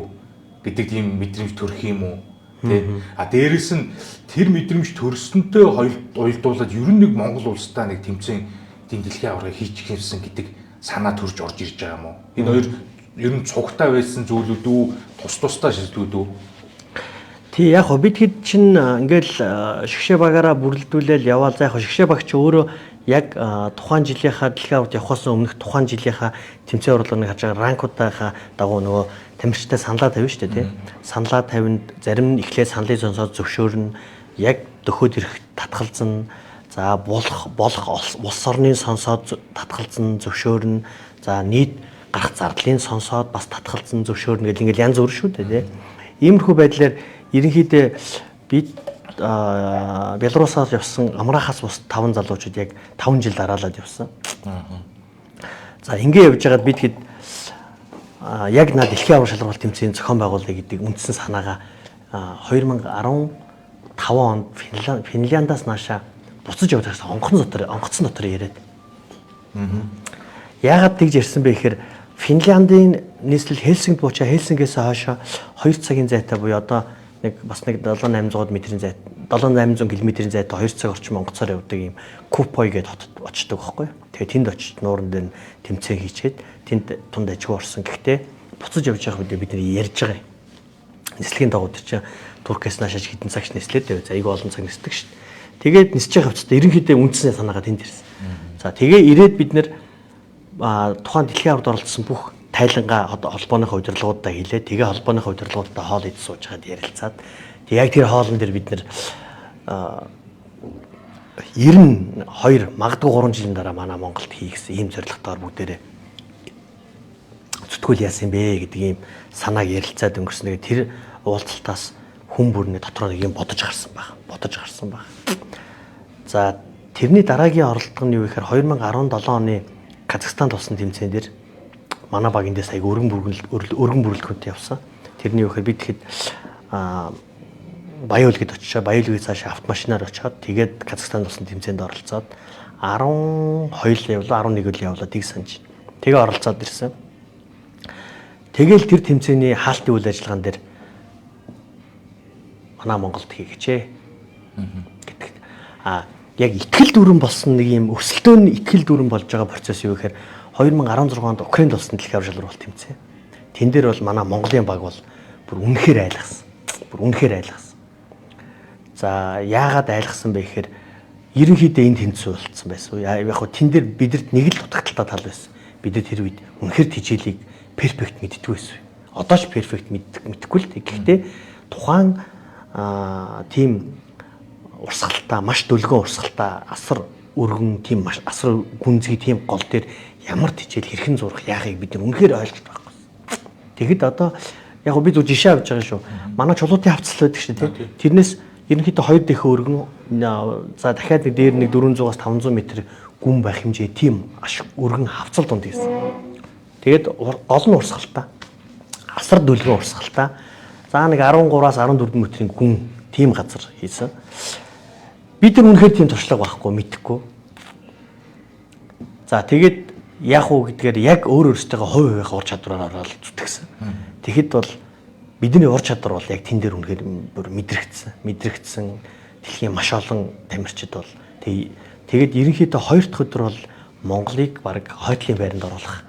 гэдэг тийм мэдрэмж төрөх юм уу? Тэ. А дээрэс нь тэр мэдрэмж төрсөнтэй уялдуулаад ер нь нэг Монгол улстай нэг тэмцээн тийм дэлхийн аваргыг хийчих юмсан гэдэг санаа төрж орж ирж байгаа юм уу? Энэ хоёр ер нь цугтаа байсан зүйлүүд үү, тус тусдаа шилдүүд үү? Тий, яг хөө бид хэд чинь ингээл шигшээ багаараа бүрэлдүүлээл яваал. За яг хөө шигшээ баг чи өөрөө яг тухайн жилийнхаа дэлхийн аваргад явахаас өмнөх тухайн жилийнхаа тэмцээн уралдааныг харж байгаа ранкуудынхаа дагуу нөгөө тамирчтай саналаа тавина шүү дээ, тий. Саналаа тавинд зарим нь эхлээд саналыг сонсоод зөвшөөрнө, яг дөхөөд ирэх татгалзана. За болох улс орныг сонсоод татгалзана, зөвшөөрнө. За нийт гарах зардлыг сонсоод бас татгалзана, зөвшөөрнө гэл ингээл янз бүр шүү дээ, тий. Иймэрхүү байдлаар ерөнхийдөө бид Белорусаар явсан амраахаас бус 5 залуучууд яг 5 жил дараалаад явсан. За ингэ явж байгаад бид хэд яг наа дэлхийн аварга шалралт тэмцээн зохион байгуулъя гэдэг үндсэн санаагаа 2015 онд Финляндаас нааша буцаж явж байхаас онгоцон дотор яриад. Яагаад тэгж ярьсан бэ гэхээр Финляндийн нийслэл Хельсинкид буучаа Хельсинкээс хойшоо 2 цагийн зайтай буюу одоо нэг бас нэг 7800 метрийн зайт 7800 км-ийн зайтай 2 цаг орчим онгоцоор явдаг юм Купой гэдэг хотод очдог байхгүй. Тэгээ тэнд очиж нууран дээр тэмцээн хийчээд тэнд тунд ажиг орсон. Гэхдээ буцаж явж байгаа үедээ бид нар ярьж байгаа юм. Нислэгийн дагуу тэр чинь Туркээс наашаач хэдэн цагч нислээд байв. За айгүй олон цаг нисдэг шүү дээ. Тэгээд нисэж байгаа хувцас ерөнхийдөө үндсэн санаагаа тэнд ирсэн. За тэгээ ирээд бид нэр тухайн дэлхийн аваргад оролцсон бүх тайлангаа холбооныхоо удирдлагуудаа хэлээ. Тэгээ холбооныхоо удирдлагуудаа хоол идэж сууж байгаад ярилцаад тэг яг тэр хоолн дээр бид нэр 92 магадгүй 3 жилийн дараа манай Монголд хийх гэсэн ийм зорилготойгоор бүгдээрээ зүтгүүл яасан бэ гэдэг ийм санааг ярилцаад өнгөрсөн. Тэгээ тэр уулзалтаас хүн бүрний дотроо нэг юм бодож гарсан баг. За тэрний дараагийн оролдлого нь юу гэхээр 2017 оны Казахстанд болсон тэмцээн дээр манай баг эндээс аяг өргөн бүрэлдэхүүнтэй явсан. Тэрний юу гэхээр бид тэгэхэд Баян-Улгид очичоо, Баян-Улгийг цаашаа автомашинаар очиод тэгээд Казахстанд болсон тэмцээнд оролцоод 12 л явлаа, 11 л явлаа тийг санаж. Тэгээ оролцоод ирсэн. Тэгэл тэр тэмцээний хаалтын үйл ажиллагаан дээр манай Монголд хийгээч гэдэгт. Яг итгэл дүүрэн болсон нэг юм өрсөлдөөн итгэл дүүрэн болж байгаа процесс юу гэхээр 2016 онд Украинд болсон дэлхийн аварга шалралт тэмцээн. Тэн дээр бол манай Монголын баг бол бүр үнэхээр айлгсан. Бүр үнэхээр айлгсан. За яагаад айлгсан бэ гэхээр ерөнхийдөө энэ тэмцээн болцсон байсан. Яг хөө тэн дээр бидэрт нэг л дутагдaltaй тал байсан. Бид нар тэр үед үнэхээр тижээлийг перфект мэддэггүй байсан. Одоо ч перфект мэдэхгүй л. Гэхдээ тухайн тийм урсгалтай, маш дөлгөн урсгалтай, асар өргөн тийм маш асар гүнзгий тийм гол дээр ямар тижээл хэрхэн зурах яахыг бид нар үнэхээр ойлгож байхгүй. Тэгэхэд одоо яг би зөв жишээ авч байгаа шүү. Манай чулуутын хавцал байдаг шүү дээ. Тэрнээс ерөнхийдөө 2 дэхэ өргөн, за дахиад нэг дээр нэг 400-аас 500 м гүн байх хэмжээ тийм аш өргөн хавцал дунд хийсэн. Тэгээд гол нь урсгалтай. Асар дөлгөн урсгалтай. За нэг 13-аас 14 метрийн гүн тийм газар хийсэн. Бид нар үнэхээр тийм туршлага байхгүй, мэдэхгүй. За тэгээд яг уу гэдгээр яг өөр өөрсдийнхөө хувь хувийнхаа ур чадвараар ороод зүтгэсэн. Тэгэхэд бол бидний ур чадвар бол яг тэн дээр үнэхээр бүр мэдрэгдсэн. Мэдрэгдсэн дэлхийн маш олон тамирчид бол тэгээд ерөнхийдөө хоёр дахь өдөр бол Монголыг баг хойдлын байранд оруулах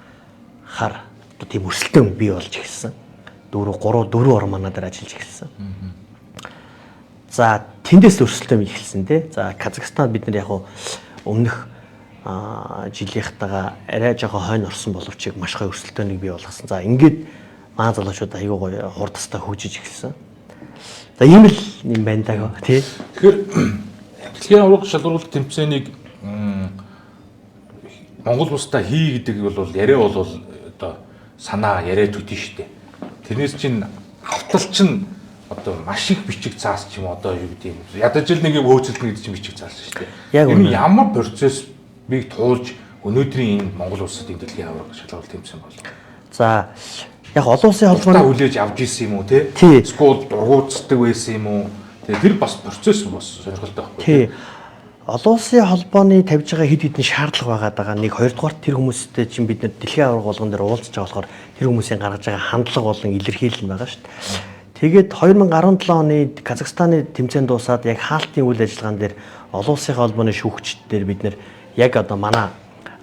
хар одоо тийм өрсөлдөөн бий болж эхэлсэн. 4 3 4 орн манаа дээр ажиллаж эхэлсэн. За тэндээс өрсөлдөөн эхэлсэн тий. За Казахстанд бид нар яг өмнөх жилийнхтайгаа арай жоохон хойно орсон боловч маш гоё өрсөлдөөнийг бий болгосон. За ингээд манай залуучууд аягүй гоё хурдастай хөгжиж эхэлсэн. За ийм л юм байна даа тий. Тэгэхээр Дэлхийн аварга шалгаруулалт тэмцээнийг Монгол улсдаа хий гэдэг бол яриа бол одоо санаа яриа төдий штэ. Тэрнээс чинь автал чинь одоо маш их бичиг цаас ч юм одоо юу гэдэг юм. Ядаж л нэг юм хөөцөлдөн гэдэг чинь бичиг цаас штэ. Энэ ямар процессыг туулж өнөөдрийн энэ Монгол улсад энэ дэлхийн аварга шалгаруулалт тэмцээн болов. За яг олон улсын холбооны хүлээж авч исэн юм уу те? Эсвэл дургуутсдаг байсан юм уу? Тэгээ тэр бас процесс бас сонирхолтой байхгүй. Тий. Олон улсын холбооны тавьж байгаа хэд хэдэн шаардлага байгаад байгаа. Нэг хоёрдугаар тэр хүмүүстэй чинь бид нэр дэлхийн аварга болгон дээр уулзж байгаа болохоор тэр хүмүүсийн гаргаж байгаа хандлага болон илэрхийлэл нь байгаа шүү дээ. Тэгээд 2017 оны Казахстаны тэмцээн дуусаад яг хаалтын үйл ажиллагаан дээр олон улсын холбооны шүүгчид дээр бид нэр яг одоо манай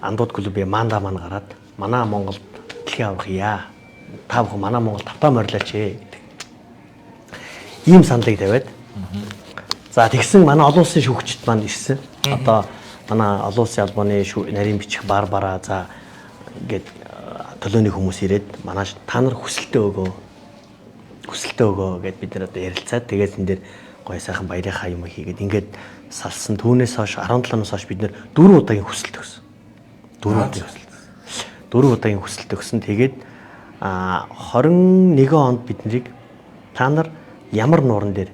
андууд клубын манда маань гараад манай Монголд дэлхийн аварга яа. Та бүхэн манай Монгол тавтаа морилооч гэдэг. Ийм саналыг тавиад. За тэгсэн манай олон улсын шүүгчид маань ирсэн. Одоо манай олон улсын холбооны нарийн бичих Барбара за ингээд төлөөний хүмүүс ирээд манай та нар хүсэлтээ өгөө. Хүсэлтээ өгөө гэд бид нар одоо ярилцаад тэгээд энэ дээр гоё сайхан баярынхаа юм хийгээд ингээд салсан. Түүнээс хойш 17 оноос хойш бид нар 4 удаагийн хүсэлт өгсөн. 4 удаагийн хүсэлт. 4 удаагийн хүсэлт өгсөн. Тэгээд 21 онд бид нарыг та нар ямар нууран дээр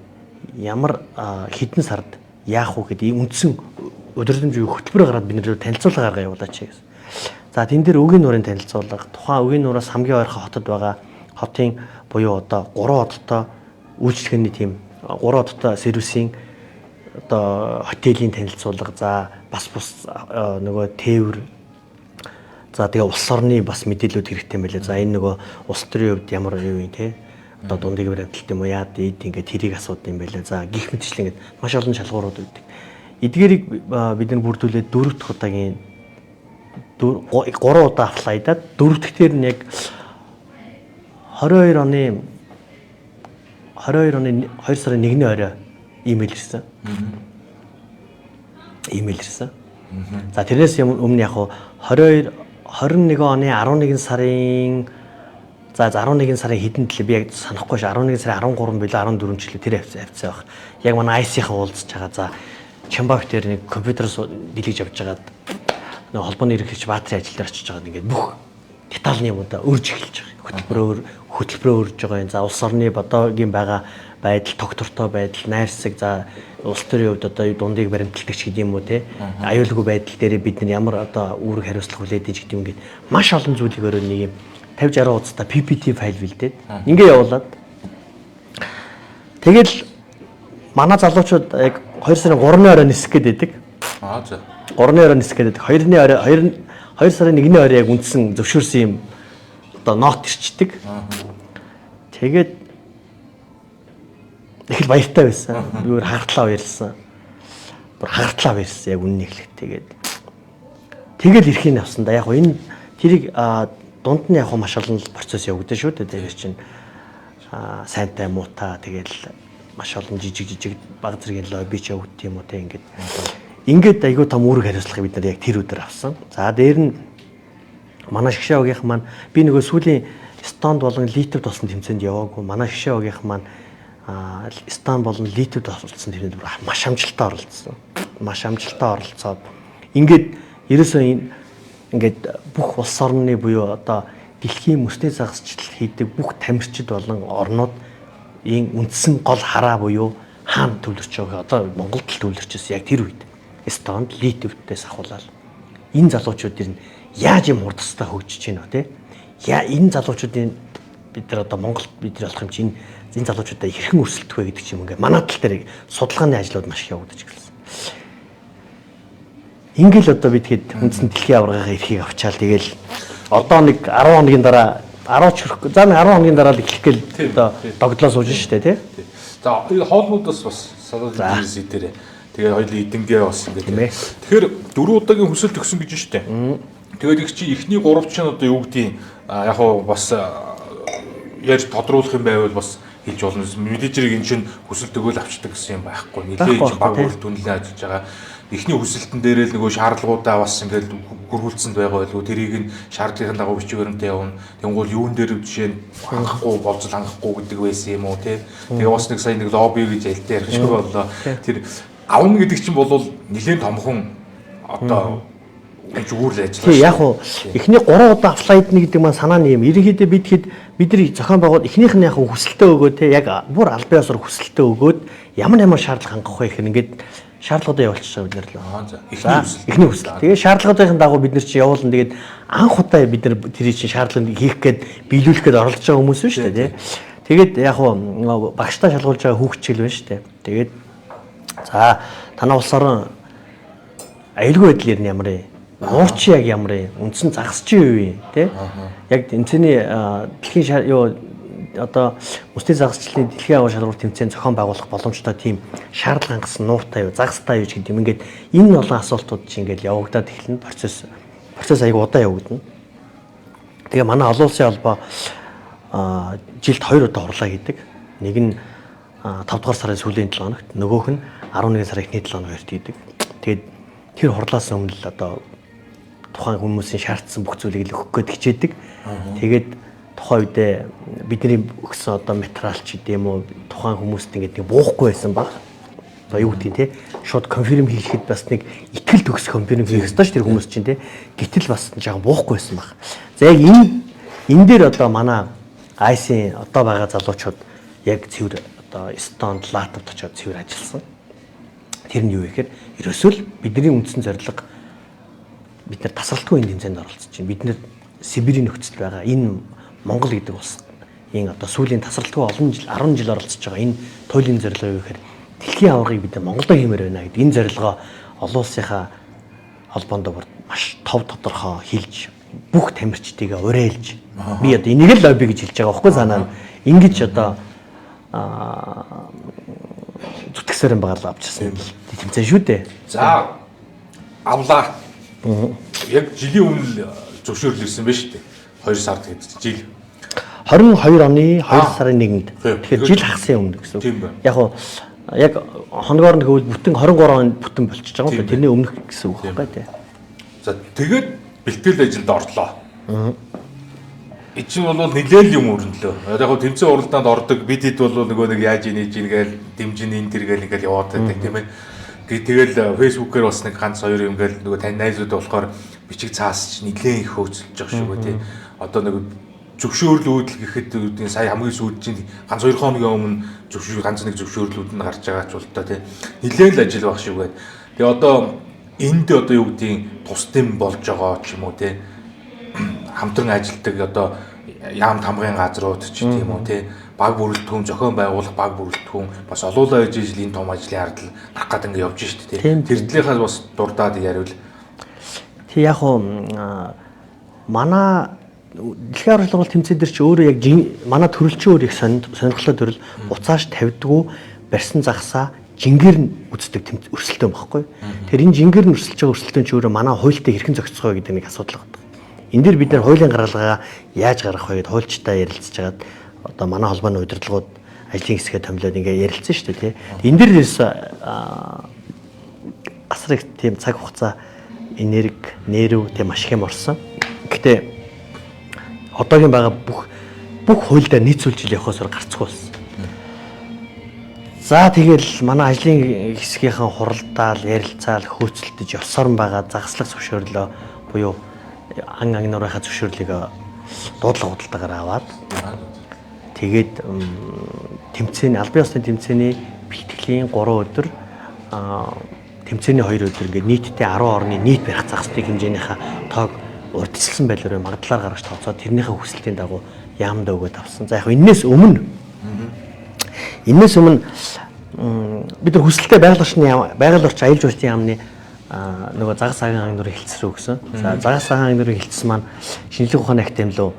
ямар хэдэн сард яах вэ гэдэг үндсэн өдөржимж хөтөлбөр гаргаад бид нэр танилцуулга гаргаа явуулаач гэсэн. За тэн дээр өгийн нуурын танилцуулга, тухайн өгийн нуураас хамгийн ойрхон хотод байгаа хотын буюу одоо 3 одтой үйлчлэгээний тийм 3 одтой сервисийн одоо хотелийн танилцуулга, за бас бус нөгөө тээвэр, за тэгээ улс орны бас мэдээлүүд хэрэгтэй юм байлээ. За энэ нөгөө улс төрийн хувьд ямар юу юм те? Одоо дундыг баримтлалт юм уу яад ийд ингээд тэрийг асууд юм байлаа. За гих мэтчлэн ингээд маш олон шалгуурууд өгдөг. Эдгээрийг бид нар бүрдүүлээд дөрөв дэх удаагийн 3 удаа аплайдаад дөрөв дэх дээр нь яг 22 оны 2 сарын 1-ний орой имэйл ирсэн. Имэйл ирсэн. За тэрнээс өмнө яг 21 оны 11 сарын за 11 сарын хэдэн төлөө би яг санахгүй ш 11 сарын 13 билүү 14 ч лээ тэр хавцаа байх. Яг манай IC-ийн уулзж байгаа. За Чамбак дээр нэг компьютерс дэлгэж явж байгаад нэг холбооны ерөнхийлөгч Баатрын ажил дээр очиж байгаа ингээд бүх детальны юмудаа өрж эхэлж байгаа. Хөтөлбөрөө өрж байгаа юм. За улс орны бодоогийн байгаа байдал, тогтвортой байдал, найрсаг, за улс төрийн хувьд одоо дундыг баримталдаг ч гэдэг юм уу те. Аюулгүй байдал дээр бид нар ямар одоо үүрэг хариуцлага хүлээдэг гэдэг юм ингээд маш олон зүйлийг өөрөө нэг юм 50 60 хуудастай PPT файл бэлдээд ингээ явуулаад тэгэл манай залуучууд яг 2 сарын 3-ны орой нисэх гээд байдаг. Аа за. 3-ны орой нисэх гээд байдаг. 2-ны орой 2 сарын 1-ний орой яг үндсэн зөвшөөрсөн юм одоо нот ирчдэг. Тэгээд их л баяртай байсан. Би өөр хагартлаа баярлсан. Бүр хагартлаа баярлсан яг үннийг хэлэх. Тэгээд тэгэл эрхийг авсан да. Яг энэ тэрийг дунд нь яг маш олон процесс явагдана шүү дээ. Тэр чинь сайнтай муутай тэгэл маш олон жижиг баг зэргийн лобби ч явагддаг юм уу те ингээд. Ингээд айгүй том үүрэг хариуцлагыг бид нар яг тэр өдөр авсан. За дээр нь манай шгшээ багийнхан маань би нөгөө сүүлийн Эстонд болон Литвд болсон тэмцээнд яваагүй. Манай шгшээ багийнхан маань Эстон болон Литвд болсон тэмцээнд маш амжилттай оролцсон. Маш амжилттай оролцоод ингээд ерөөсөө энэ ингээд бүх улс орны буюу одоо дэлхийн мөсний загасчлал хийдэг бүх тамирчид болон орнууд ийм үндсэн гол хараа буюу хаана төвлөрч байгааг одоо Монголд л төвлөрч байсан яг тэр үед Эстонд, Литвдээс ахуулаад энэ залуучууд нь яаж юм хурдстай хөгжиж байна вэ те? Яа энэ залуучуудын бид нар одоо Монголд бид нар болох юм чинь энэ залуучуудаа хэрхэн өрсөлдөх вэ гэдэг чинь ингээд манай тал дээр судалгааны ажлууд маш их явагдаж эхэлсэн. Ингээл одоо бид хэд үндсэн дэлхийн аваргын эрхийг авчаал тэгэл одоо нэг 10 хоногийн дараа 10 ч хүрэхгүй. За нэг 10 хоногийн дараа л эхлэх гээл одоо догдлоо сууж штэ тий. За энэ хоолнуудаас бас салаад бизнес дээр тэгээ хоёулын эдэнгээ бас ингээд. Тэгэхээр дөрөв удаагийн хүсэлт өгсөн гэж штэ. Тэгээд их чи эхний 3 чинь одоо юу гэдгийг яг хуу бас ярьж тодруулах юм байвал бас хэлж болно. Мэдээж энэ чинь хүсэлт өгөөл авчдаг гэсэн юм байхгүй. Нилээж баг үр дүнлээ ажиллаж байгаа. Эхний хүсэлтэн дээрээ л нөгөө шаардлагуудаа бас ингээд гөргүүлсэнд байгаа байлгүй. Тэрийг нь шаардлагын дагуу бичиг баримтаа явна. Тэнгуул юун дээр жишээ нь хангахгүй, болцол хангахгүй гэдэг байсан юм уу те. Тэгээ бас нэг сая нэг лобби гэж альтай ярих шиг боллоо. Тэр Авна гэдэг чинь бол нэлээд томхон одоо үүрэл ажиллаа. Тий, яг уу эхний 3 удаа апплайд гэдэг маань санаа нь юм. Ерөнхийдөө бид хэд бид нар зохион байгуул эхнийх нь яг хүсэлтээ өгөө те яг бүр албан ёсоор хүсэлтээ өгөөд ямар ямар шаардлага хангах вэ гэхээр ингээд шаардлагуудаа явуулчих бид нар л. Эхний хүсэл. Эхний хүсэл. Тэгээ шаардлагуудын дагуу бид нар чи явуулна. Тэгээд анх удаа бид нар тэрий чинь шаардлагыг хийх гээд биелүүлэх гээд оролдож байгаа хүмүүс шүү дээ, тий. Тэгээд яг уу багштай шалгуулж байгаа хүүхд чил байна шүү дээ. Тэгээд за танаа улс орон аюулгүй байдал ер нь ямар юм? Нуур чи яг ямар юм? Үндсэн загас чи юу юм, тий? Яг тэмцээний дэлхийн юу одоо мөсний загасчлалын дэлхийн аваар шалралт тэмцээн зохион байгуулах боломжтой тийм шаардлага хангасан нууртай юу, загастай юу гэдэг юм. Ингээд энэ олон асуултууд чи ингээд явагдаад эхэлнэ. Процесс аяг удаан явагдана. Тэгээ манай олон улсын холбоо жилд 2 удаа хурлаа хийдэг. Нэг нь 5 дугаар сарын сүүлийн 7 хоногт, нөгөөх нь 11 сарын эхний 7 хоногт хийдэг. Тэгээд тэр хурлаас өмнө л одоо тухайн хүмүүсийн шаардсан бүх зүйлийг л өгөх гээд хичээдэг. Тэгээд тухайн үедээ бидний өгсөн одоо материал ч гэдэм үү тухайн хүмүүст ингээд нэг буухгүй байсан баг. Одоо юу гэдгийг те шууд конфирм хийхэд бас нэг итгэл төгс конфирм хийх ёстой ш тэр хүмүүс чинь те. Гэтэл бас жоохон буухгүй байсан баг. За яг энэ дээр одоо манай IC-ийн одоо байгаа залуучууд яг цэвэр одоо Эстонд, Латвид очиод цэвэр ажилласан. Тэр нь юу вэ гэхээр ерөөсөө л бидний үндсэн зорилго бид нар тасралтгүй энэ тэмцээнд оролцож байна. Бид нар Сибирийн нөхцөл байгаа энэ Монгол гэдэг улс энэ одоо сүүлийн тасралтгүй олон жил 10 жил оролцож байгаа энэ туйлын зорилго юу гэхээр дэлхийн аваргыг бид нар Монголдо хиймээр байна гэдэг энэ зорилгоо олон улсынхаа холбоонд бүр маш тов тодорхой хэлж бүх тамирчдыг уриалж би одоо энийг л лобби гэж хэлж байгаа байхгүй санаа нь ингэж одоо зүтгэсээр юм байгаа л авчихсан юм тэмцээн шүү дээ. За авлаа. Яг жилийн өмнө зөвшөөрөл ирсэн байна шүү дээ. 2 сард гэдэг жил. 22 оны 2 сарын 1-нд. Тэгэхээр жил хагасын өмнө гэсэн үг. Яг уу яг хоногоор нь хөвөл бүтэн 23 онд бүтэн болчихж байгаа юм. Тэрний өмнөх гэсэн үг байхгүй тий. За тэгээд бэлтгэл ажилд орлоо. Энд чинь бол нэлээл юм өрнөлөө. Яг хөө тэмцээн уралдаанд ордог бид хэд бол нөгөө нэг яаж ийнэж ийн гээл дэмжин энэ төр гээл ингээл яваад байдаг тийм ээ. Тэгэл фэйсбүүкээр бас нэг ганц хоёр юм гээл нөгөө тань найзууд болохоор бичиг цаас чинь нэлээн их хөөцөлж байгаа шүү тий. Одоо нэг зөвшөөрөл үүдэл гэхэд үүдийн сая хамгийн сүүлд чинь ганц 2 хоногийн өмнө зөвшөөрөл ганц нэг зөвшөөрлүүд нь гарч байгаа ч бол та тий. Нэлээн л ажил баг шүү гээд. Тэгээ одоо энд одоо юу гэдгийг тусдим болж байгаа ч юм уу тий. Хамтран ажилтдаг одоо яам тамгын газрууд ч тийм үү тий. Баг бүрэлдэхүүн зохион байгуулах баг бүрэлдэхүүн бас олуулаа ээж ижил энэ том ажлын ардл гарах гэдэг ингэ явж штэ тий. Тэр талынхаа бас дурдаад яриул. Тий яг уу манай дэлхийн аварга шалралт тэмцээн дээр чи өөрөө яг манай төрөлчин өөр их сонирхолтой төрөл буцааш тавьдгүү барьсан загсаа жингээр нь үздэг өрсөлдөөн багхгүй. Тэр энэ жингээр нь өрсөлдөж байгаа өрсөлдөөн чи өөрөө манай хуультай хэрхэн зохицох вэ гэдэг нэг асуудал байна. Энэ дэр бид нар хуулийн гаргалгаа яаж гаргах вэ гэдээ хуульчтай ярилцж хагаад одоо манай холбооны удирдлагууд ажлын хэсгээ томилоод ингээ ярилцсан шүү дээ тий. Энэ дэр ерөөс асар их тийм цаг хугацаа, энерги, нэрв тийм маш их юм орсон. Гэтэ одоогийн байгаа бүх хуульдаа нийцүүлж ил явахаас гарцгүй болсон. За тэгэл манай ажлын хэсгийнхэн хуралдаал, ярилцаал, хөөцөлдөж явсаар байгаа загаслах зөвшөөрлөө буюу ан агнуурынхаа зөвшөөрлийг дуудлага худалдаагаар аваад тэгээд тэмцээний албан ёсны тэмцээний бэлтгэлийн 3 өдөр тэмцээний 2 өдөр ингээд нийтдээ 10 орны нийт барих загасны хэмжээнийхээ тоог урьдчилсан байдлаар магадлалаар гаргаж тооцоод тэрнийхээ хүсэлтийн дагуу яамдаа өгөөд авсан. За яг энээс өмнө бид нар хүсэлтэд байгаль орчин аялал жуулчлалын яамны нөгөө загас агын нурын хэлтс рүү өгсөн. За загас агын нурын хэлтс маань шинжлэх ухааны академи руу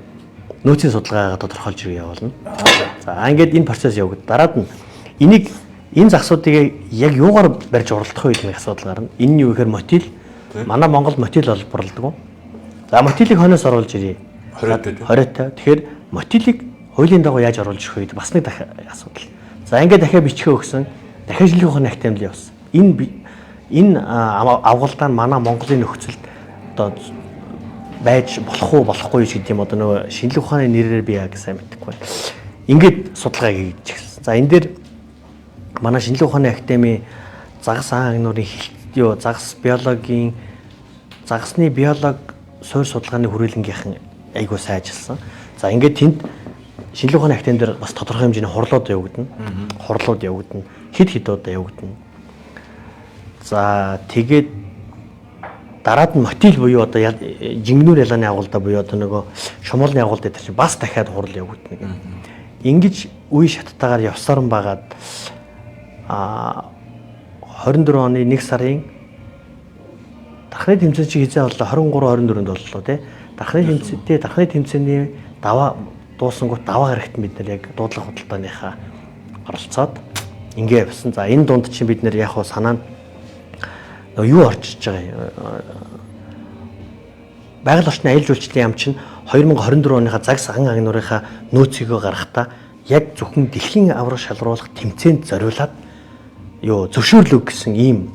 нөөцийн судалгаагаа тодорхойлж ирэх явуулна. За ингээд энэ процесс явагдав. Дараад нь энийг энэ загсуудыг яг юугаар барьж уралдах вэ гэдэг нэг асуудал гарна. Энэ нь юу гэхээр мотил. Манай Монгол мотил олборлдог. За мотилыг хойноос оруулж ирье. 20-той. Тэгэхээр мотилыг хуулийн дагуу яаж оруулж ирэх вэ гэдэг бас нэг асуудал. За ингээд дахиад бичгээ өгсөн. Дахиад шинжлэх ухааны академид явсан. Энэ авгалдаа нь манай Монголын нөхцөлд одоо байж болох уу болохгүй гэдэг юм одоо нөгөө шинжлэх ухааны нэрээр би яг сайн мэдэхгүй байна. Ингээд судалгаа хийж эхэлсэн. За энэ дээр манай шинжлэх ухааны академийн загас ан агнуурын юу загас биологийн загасны биолог суурь судалгааны хүрээлэнгийнхэн айгуу сайн ажилласан. За ингээд тэнд шинжилгээ ухааны академи дээр бас тодорхой хэмжээний хурлууд явагдана. Хурлууд явагдана. Хэд хэд удаа явагдана. За тэгээд дараад нь мотил буюу одоо жингнүүр ялааны агуулдаа буюу одоо нөгөө шумуулны агуулда дээр чинь бас дахиад хурал явагдана гэх. Ингэж үе шаттайгаар явсаар нь байгаад 24 оны 1 сарын дархны тэмцээн чи хизээ боллоо 23 24-нд боллоо тий. Дархны тэмцээн дархны тэмцээний даваа дуусангууд даваа гарагт бид нар яг дуудлага худалдааныхаа оролцоод ингээ явсан. За энэ дунд чинь бид нар яг хуу санаа нь нөгөө юу орж иж байгаа юм. Байгаль орчны аялал жуулчлалын яам чинь 2024 оныхаа загас ан агнуурынхаа нөөцийгөө гаргахдаа яг зөвхөн дэлхийн аварга шалруулах тэмцээнд зориулаад юу зөвшөөрлөг гэсэн ийм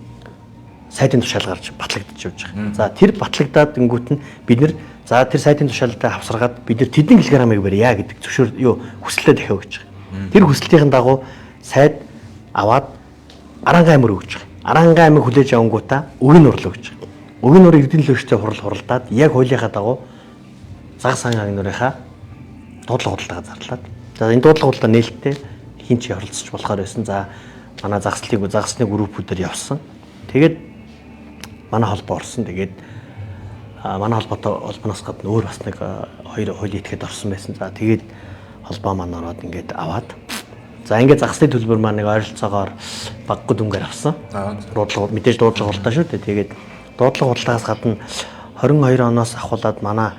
сайдын тушаал гарч батлагдаж явж байгаа. За тэр батлагдаад ингүүт нь бид нэр за тэр сайдын тушаалтай хавсаргаад бид нар тэдэн килограммыг барья гэдэг зөвшөөр юу хүсэлтээ дахиад өгч байгаа. Тэр хүсэлтийн дагуу сайд аваад Аранга аймаг өгч байгаа. Аранга аймаг хүлээж авангуудаа Өгөн нуур л өгч байгаа. Өгөн нуур Эрдэнэ лөөчтэй хурал хуралдаад яг хуулийнхаа дагуу загас ан агнуурынхаа дуудлага худалдаагаа зарлаад. За энэ дуудлага худалдаа нээлттэй хин ч оролцож болохоор байсан. За манай загслыг загасны группүүдээр явсан. Тэгээд манай холбоо орсон. Тэгээд манай холбоотой холбооноос гадна өөр бас нэг хоёр хуулийн этгээд орсон байсан. За тэгээд холбоо маань ороод ингээд аваад. За ингээд загасны төлбөр маань нэг ойролцоогоор баггүй дүнгээр авсан. Дуудлага мэдээж дуудлага худалдаа шүү дээ. Тэгээд дуудлага худалдаагаас гадна 22 оноос ахуулаад манай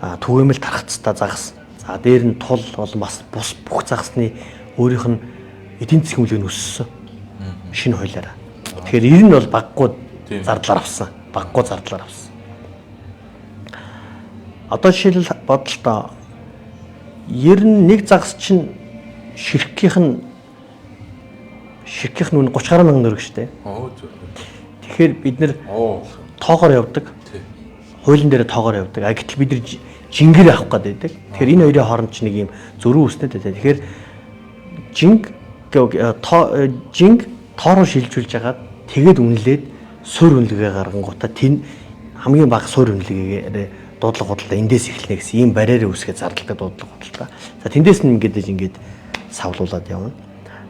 түгээмэл тархацтай загас. За дээр нь тул болон бас бус бүх загасны өөрийнх нь эдийн засгийн үнэлгээ нь өссөн. Шинэ хуулиараа. Тэгэхээр ер нь бол баггүй зардлаар авсан. Баггүй зардлаар авсан. Одоо жишээлбэл бодлоо ер нь нэг загас чинь ширхгийнх нь үн 30 гаруй мянган төгрөг шүү дээ. Тэгэхээр бид нэр тоогоор явдаг. Хуулийн дээр тоогоор явдаг. А гэтэл бид нар жингэр авах гээд байдаг. Тэгэхээр энэ хоёрын хооронд ч нэг юм зөрүү үүснэ дээ. Тэгэхээр жинг жинг тоо руу шилжүүлж хагаад тэгээд үнэлээд суурь үнэлгээ гаргангуудаа тэн хамгийн бага суурь үнэлгээгээр дуудлага худалдаа эндээс эхэлнэ гэсэн ийм барьераа үүсгээд зарладаг дуудлага худалдаа. За тэндээс нь ингээд ингээд савлуулад явна.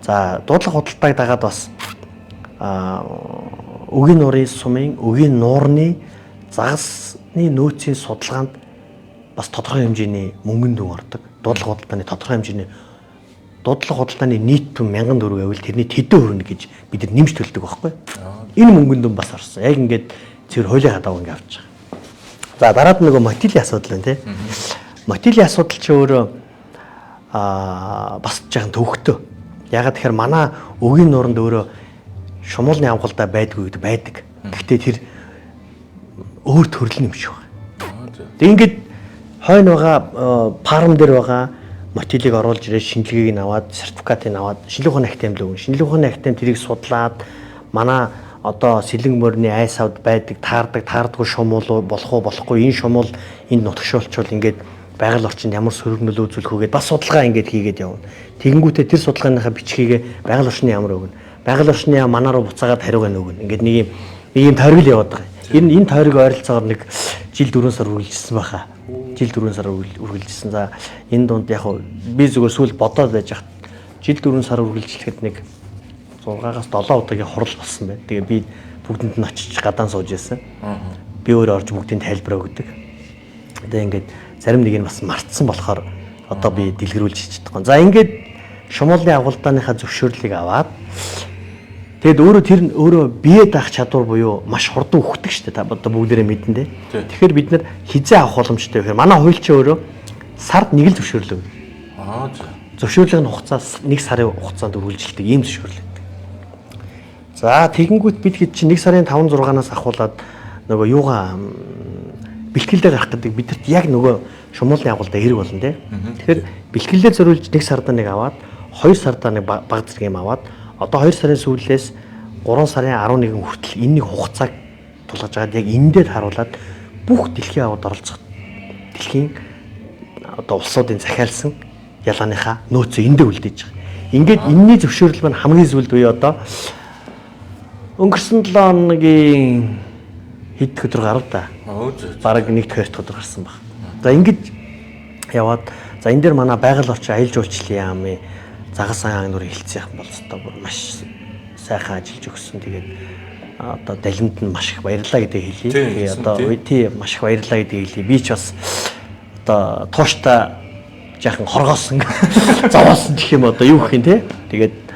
За дуудлага худалдааг дагаад бас Өгийн нуурын сумын өгийн нуурны загасны нөөцийн судалгаанд бас тодорхой хэмжээний мөнгөн дүн ордог. Дуудлага худалдааны тодорхой хэмжээний дуудлага худалдааны нийт дүн 1000 төгрөг байвал тэрний тэдэн хувь нь гэж бид нар нэмж төлдөг байхгүй. Энэ мөнгөн дүн бас орсон. Яг ингээд цэвэр хуулийн хадаа ингэ авч байгаа. За дараад нөгөө мотилийн асуудал байна тий. Мотилийн асуудал чи өөрөө бас жаахан төвөгтөө. Ягаад тэгэхээр манай өгийн нууранд өөрөө шумуулны авгалдаа байдгүй гэдэг байдаг. Гэхдээ тэр өөр төрөл юм шиг байна. Тэг ингээд хойно байгаа фарм дээр байгаа мотилыг оруулж ирээд шинжилгээг нь аваад сертификатыг аваад шинжилгээ ухааны академи л өгнө. Шинжилгээ ухааны академи тэрийг судлаад манай одоо сэлэн морины айс авд байдаг таардаг таардгүй шумуул болох уу болохгүй энэ шумуул энд нутагшуулчвал ингээд байгаль орчинд ямар сөрөг нөлөө үзүүлэх үү гэдээ бас судалгаа ингээд хийгээд явна. Тэгэнгүүтээ тэр судалгааныхаа бичгийг байгаль орчны ямар өгнө. Байгаль орчны яам манаа руу буцаагаад хариугаа нөгөөнө. Ингээд нэг юм тойрог л яваад байгаа. Энэ тойрог ойролцоогоор нэг жил 4 сар үргэлжилсэн байхаа. Жил 4 сар үргэлжилсэн. За энэ дунд яг би зүгээр сүүл бодоод байж хат жил 4 сар үргэлжлэхэд нэг 6-аас 7 удаагийн хурал болсон байна. Тэгээ би бүгдэнд нь очиж гадаан сууж байсан. Би өөрөө орж бүгдийн тайлбар өгдөг. Тэгээ ингээд зарим нэг нь бас мартсан болохоор одоо би дэлгэрүүлж чадахгүй. За ингээд шумуулны агуулдааныхаа зөвшөөрлийг аваад тэгээд өөрөө тэр нь өөрөө бие даах чадвар буюу маш хурдан үхдэг шүү дээ. Та одоо бүгдээрээ мэдэн дээ. Тэгэхээр бид нар хизээ авах боломжтой гэхээр манай хуульчин өөрөө сард нэг л зөвшөөрлөө өгнө. Аа за. Зөвшөөрлийн хугацаа 1 сарын хугацаанд үргэлжилдэг ийм зөвшөөрлөдөг. За тэгэнгүүт бид хэд чинь 1 сарын 5 6-наас ахуулаад нөгөө юугаа бэлтгэлдээ гарах гэдэг бидэрт яг нөгөө шумуулны агуулдаа хэрэг болно те. Тэгэхээр бэлтгэлдээ зориулж 1 сарда нэг аваад 2 сарда нэг баг зэрэг юм аваад одоо 2 сарын сүүлээс 3 сарын 11 хүртэл энэ нэг хугацааг тулгаж агаад яг эндээ харуулад бүх дэлхийн аваад оролцох дэлхийн одоо улсуудын захиалсан ялгааныхаа нөөцөө эндээ үлдээж байгаа. Ингээд энэний зөвшөөрөл маань хамгийн сүүлд үе одоо Өнгөрсөн 7 хоногийн хэд өдөр гарав да. Бараг 1-2 дахь өдөр гарсан баг. За ингэж яваад за энэ дээр манай байгаль орчин аялал жуулчлалын яамын загас хаан нүрийн хэлцэн яхан болцтой бүр маш сайхан ажиллаж өгсөн. Тэгээд одоо далимд нь маш их баярлалаа гэдгийг хэлье. Тэгээ одоо тий маш их баярлалаа гэдгийг хэлье. Би ч бас одоо тууштай жаахан хоргоосон зовоосон гэх юм одоо юу гэх юм те. Тэгээд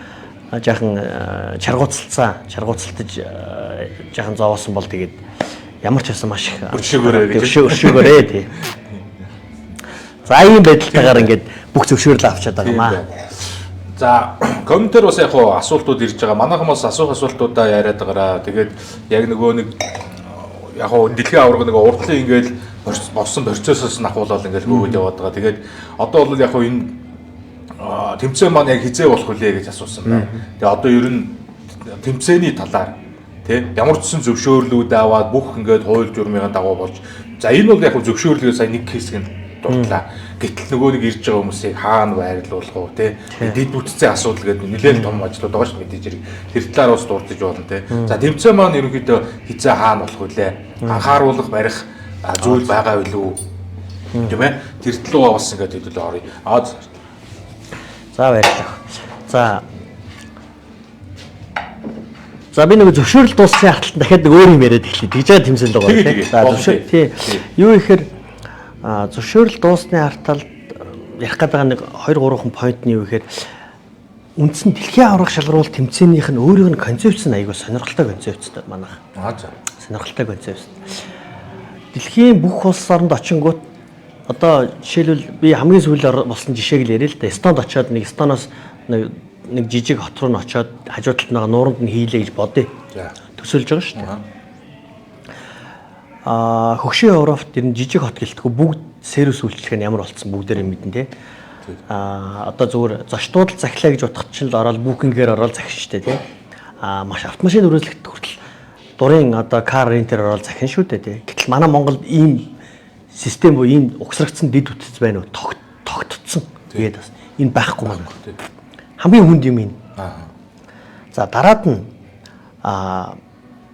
жаахан чаргууцалтаж жаахан зовоосон бол тэгээд ямар ч байсан маш их өршөөгөөрэй тий. За ийм байдалтайгаар ингээд бүх зөвшөөрлөө авчаад байгаа юм аа. За комментээр бас яг хуу асуултууд ирж байгаа. Манайхан бас асуух асуултуудаа яриад байгаараа. Тэгээд яг нөгөө нэг яг хуу дэлхийн аварга нөгөө урдлын ингээд болсон процессоос нь ахуулаад ингээд хөөгд яваад байгаа. Тэгээд одоо бол яг хуу энэ тэмцээн маань яг хизээ болох вүлээ гэж асуусан байна. Тэгээд одоо ер нь тэмцээний талаар тий ямар ч сэн зөвшөөрлүүд аваад бүх ингээд хууль журмын дагуу болж за энэ бол яг хуу зөвшөөрлөө сая нэг хэсэг нь дурдлаа. Гэтэл нөгөө нэг ирж байгаа хүмүүсийг хаана байрлуулах уу те дэд бүтцийн асуудал гэдэг нэлээд том ажлууд байгаа шүү мэдээж хэрэг. Тэр талаар бас дурдж болно те. За тэмцээн маань ерөнхийдөө хизээ хаана болох вүлээ? Анхааруулах барих зүйл байгаа билүү? Тийм ээ. Тэр талуугаа бас ингээд хэдүүлээ оръё. Аа за баярлалаа. За За би нэг зөвшөөрөл дууссан хаталт дахиад нэг өөр юм яриад эхлэе. Тэгж байгаа тэмцээн байгаа тийм. За зөвшөөрөл тий. Юу ихээр зөвшөөрөл дуусны харталд ярих гэдэг байгаа нэг 2 3 point нь юу гэхээр үндсэн дэлхийн аварга шалгаруулалт тэмцээнийх нь өөрийнх нь концепц нь айгүй сонирхолтой концепцтэй манайх. Аа за. Сонирхолтой концепц. Дэлхийн бүх улс оронд очингууд одоо жишээлбэл би хамгийн сүүл болсон жишээг л яриа л да. Эстонд очиод нэг Эстоноос нэг жижиг хот руу н очиод хажуу талд байгаа нууранд нь хийлээ гэж бодъё. За. Төсөөлж байгаа шүү дээ. Аа хөгшин Европт ер нь жижиг хот гэлтгүй бүгд сервис үйлчлэх нь ямар болцсон бүгдээрээ мэднэ те. Аа одоо зүгээр зочдууд л захилаа гэж бодоход чинь л ороод букингээр ороод захин штэ те. Аа маш автомашин үргэлжлэхэд хүртэл дурын одоо car renter ороод захин шүү дээ те. Гэтэл манай Монголд ийм систем буюу ийм угсрагдсан дэд бүтц байна уу? Тогтцсон. Тэгээд бас энэ байхгүй маань. Хамгийн хүнд юм энэ. За дараад нь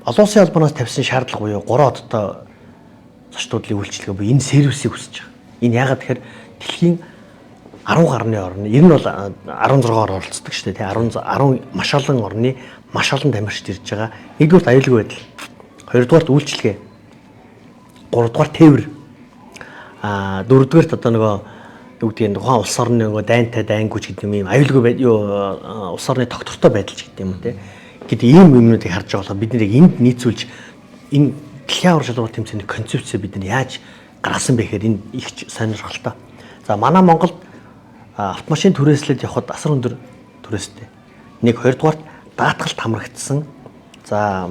олон улсын холбооноос тавьсан шаардлага буюу 3 одтой зочдлын үйлчилгээ буюу энэ сервисийг хүсэж байгаа. Энэ яагаад тэгэхээр дэлхийн 10 гаруй орны, ер нь бол 16 ор оролцдог шүү дээ, тий 10 маш олон орны маш олон тамирчид ирж байгаа. Нэгдүгürt аюулгүй байдал, хоёрдугаарт үйлчилгээ, гуравдугаар тээвэр, дөрөвдүгээрт одоо нөгөө юу гэдгийг тухайн улс орны нөгөө дайнтай дайнгүйч гэдэг юм аюулгүй байд юу улс орны тогтвортой байдал ч гэдэг юм уу тий гэдэг ийм юмнуудыг харж байгаа болохоор бид нэр энд нийцүүлж энэ дэлхийн аварга шалралт тэмцээний концепцээ бид нар яаж гаргасан бэ гэхээр энэ их сонирхолтой. За манай Монголд автомашин түрээслээд явхад асар өндөр түрээстэй. Нэг хоёрдугаарт даатгалт хамрагдсан. За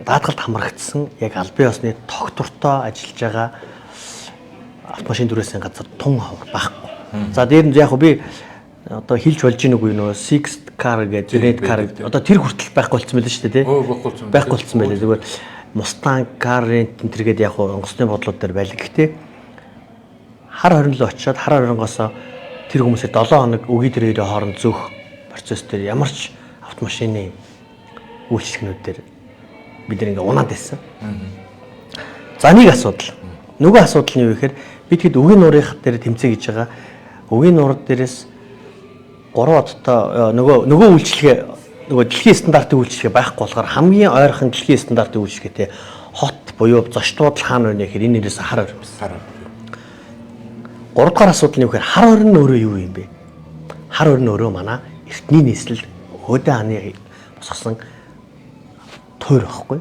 даатгалт хамрагдсан яг албан ёсны тогтвортой ажиллаж байгаа автомашин түрээсийн газар тун ховор байхгүй. За дээр нь яг би одоо хэлж болж гин үгүй нөө Six car гэдэг red car одоо тэр хүртэл байхгүй болсон байлээ шүү дээ тий. Байхгүй болсон байлээ. Зүгээр Mustang car rent энэ төргээд яг онгоцны бодлууд дээр байлаа. Гэхдээ хар хорин руу очиод хар хорингоос тэр хүмүүсээ 7 хоног өгийн тэрээрээ хооронд зөөх процесс дээр ямар ч автомашины үйлчлэгнүүд дээр бид нэг ингээ унаад байсан. За нэг асуудал. Нөгөө асуудал нь юу гэхээр бид хэд өгийн нуурынх дээр тэмцээ гэж байгаа. Өгийн нуур дээрээс 3 одтой нөгөө үйлчлэгээ нөгөө дэлхийн стандартын үйлчлэгээ байхгүй болохоор хамгийн ойрхон дэлхийн стандартын үйлчлэгээтэй хот буюу зочдууд хаана байна гэхээр энэ нэрээс хар орин байсан. Хар орин. 3 дугаар асуудал нь юу гэхээр хар орин нь өөрөө юу юм бэ? Хар орин өөрөө манай эртний нийслэл Хөөдөн хааны босгосон туйр байхгүй.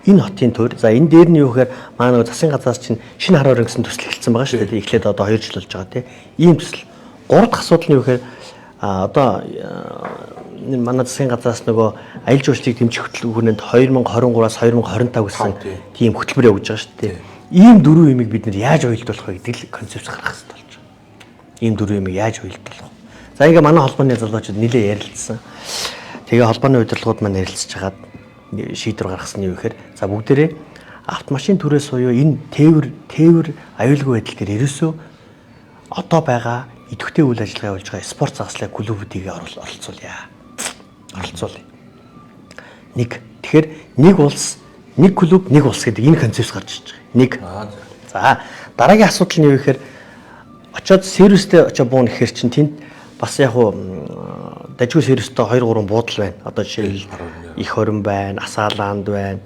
Энэ хотын туйр. За энэ дээр нь юу гэхээр манай нөгөө засгийн газраас чинь шинэ хар орин гэсэн төсөл эхэлсэн байгаа шүү дээ. Эхлээд одоо 2 жил болж байгаа тийм. Ийм төсөл. 3 дахь асуудал нь юу гэхээр одоо манай засгийн газраас нөгөө аялал жуулчлалыг дэмжих хөтөлбөрөнд 2023-аас 2025 гэсэн тийм хөтөлбөр явуулж байгаа шүү дээ. Ийм дөрвөн юмыг бид нэр яаж уялдуулах вэ гэдэг л концепц гаргах хэрэгтэй болж байгаа. Ийм дөрвөн юмыг яаж уялдуулах вэ? За ингээ манай холбооны залуучууд нэлээд ярилцсан. Тэгээ холбооны удирдлагууд маань ярилцж хагаад шийдвэр гаргасан нь юу гэхээр за бүгдээрээ автомашин түрээс буюу энэ тээвэр аюулгүй байдал дээр ерөөсөө одоо байгаа идэвхтэй үйл ажиллагаа явуулж байгаа спорт загаслын клубүүдийг оролцуулъя. Оролцуулъя. Нэг. Тэгэхээр нэг улс, нэг клуб, нэг улс гэдэг энэ концепц гарч иж байгаа. Нэг. За дараагийн асуудал нь юу гэхээр очоод сервистэй очоо буун гэхэр чинь тэнд бас яг уу дажгүй сервистэй 2 3 буудал байна. Одоо жишээлбэл Их хорин байна, Асааланд байна,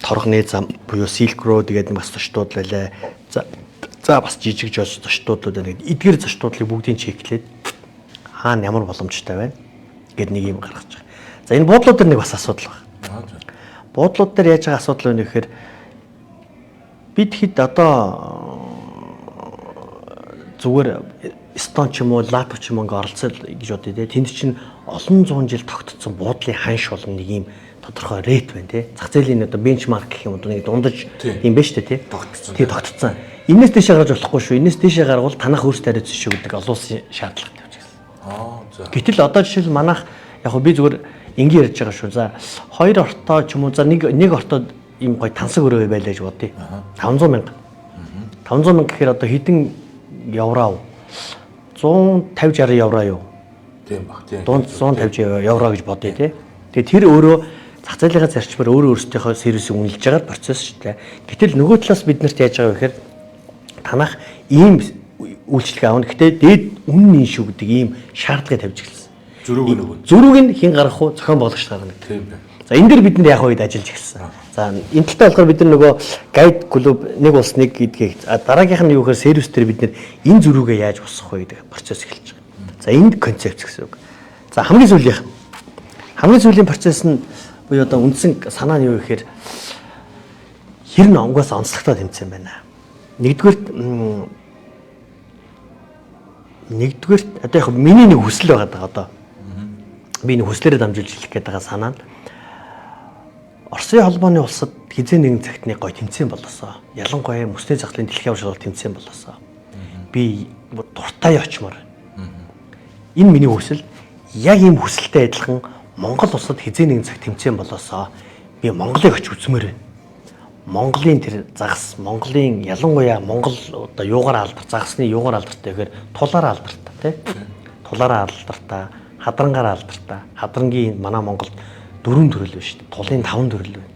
Торгоны зам буюу Silk Road гэдэг бас зочдууд байлаа. За бас жижиг зочдууд байна гэдэг. Эдгээр зочдуудлыг бүгдийг чеклээд хаана ямар боломжтой байна гэд нэг юм гаргаж байгаа. За энэ буудлууд дээр нэг бас асуудал байна. Буудлууд дээр яаж байгаа асуудал вэ гэхээр бид хэд одоо зүгээр Эстон ч юм уу, Латв ч юм уу ингээ оролцол гэж бодъё те. Тэнд чинь олон зуун жил тогтцсон буудлын ханш болон нэг юм тодорхой rate байна те. Зах зээлийн одоо benchmark гэх юм уу нэг дундаж юм байна шүү дээ те. Тогтцсон. Тий, тогтцсон. Энээс дэшээ гарч болохгүй шүү. Энээс дэшээ гаргавал танах өөрсдөө хариуцсан шүү гэдэг олон улсын шаардлага тавьж гисэн. Аа за. Гэтэл одоо жишээл манайх яг хөө би зүгээр энгийн ярьж байгаа шүү. За хоёр ортой ч юм уу за нэг ортой ийм гоё тансаг өрөө байлаа гэж бодъё. 500 мянга. 500 мянга гэхээр одоо хэдэн евро вэ? 150 60 евро юу? Тийм баг. Тийм. 150 евро гэж бодъё тий. Тэгээ тэр өөрөө зах зээлийнхаа зарчмаар өөрөө өөрсдийнхөө сервисийг үнэлж байгаа процесс шүү дээ. Гэтэл нөгөө талаас бид нарт яаж байгаа вэ гэхээр танах ийм үйлчлэг аавна. Гэтэ дээд үнэн нь шүү гэдэг ийм шаардлагыг тавьж эхэлсэн. Зөрүүг нь өгнө. Зөрүүг нь хэн гаргах вэ? Зохион байгуулагч гаргана гэдэг. Тийм байна. За энэ дэр бид нар яг үед ажиллаж эхэлсэн. За энэ талтай болохоор бид нар нөгөө гайд клуб нэг улс нэг гэдгийг дараагийнх нь юу гэхээр сервис дээр бид нар энэ зөрүүгээ яаж босгох вэ гэдэг процесс эхэлж байгаа. За энд концепц гэсэн үг. За хамгийн сүүлийнх нь. Хамгийн сүүлийн процесс нь буюу одоо үндсэн санаа нь юу гэхээр хэр нь онгоос онцлогтой тэмцээн байна. Нэгдүгээрт одоо яг миний нэг хүсэл байгаа даа одоо. Би нэг хүслээрээ дамжуулж хэлэх гээд байгаа санаа нь Оросын холбооны улсад хизээ нэгэн цагт нэг гой тэмцээн болоосоо. Ялангуяа мөсний захлын дэлхийн аварга тэмцээн болоосоо. Би дуртай очмоор. Энэ миний хүсэл. Яг ийм хүсэлтэй адилхан Монгол улсад хизээ нэгэн цагт тэмцээн болоосоо. Би Монголыг очиж үзмээр байна. Монголын тэр загас, Монголын ялангуяа Монгол одоо юугаар алдар, загасны юугаар алдартай гэхээр тулаараа алдартай тий. Тулаараа алдартай, хадрангаар алдартай. Хадрангийн манай Монголд 4 төрөл байна шүү дээ. Тулын 5 төрөл байна.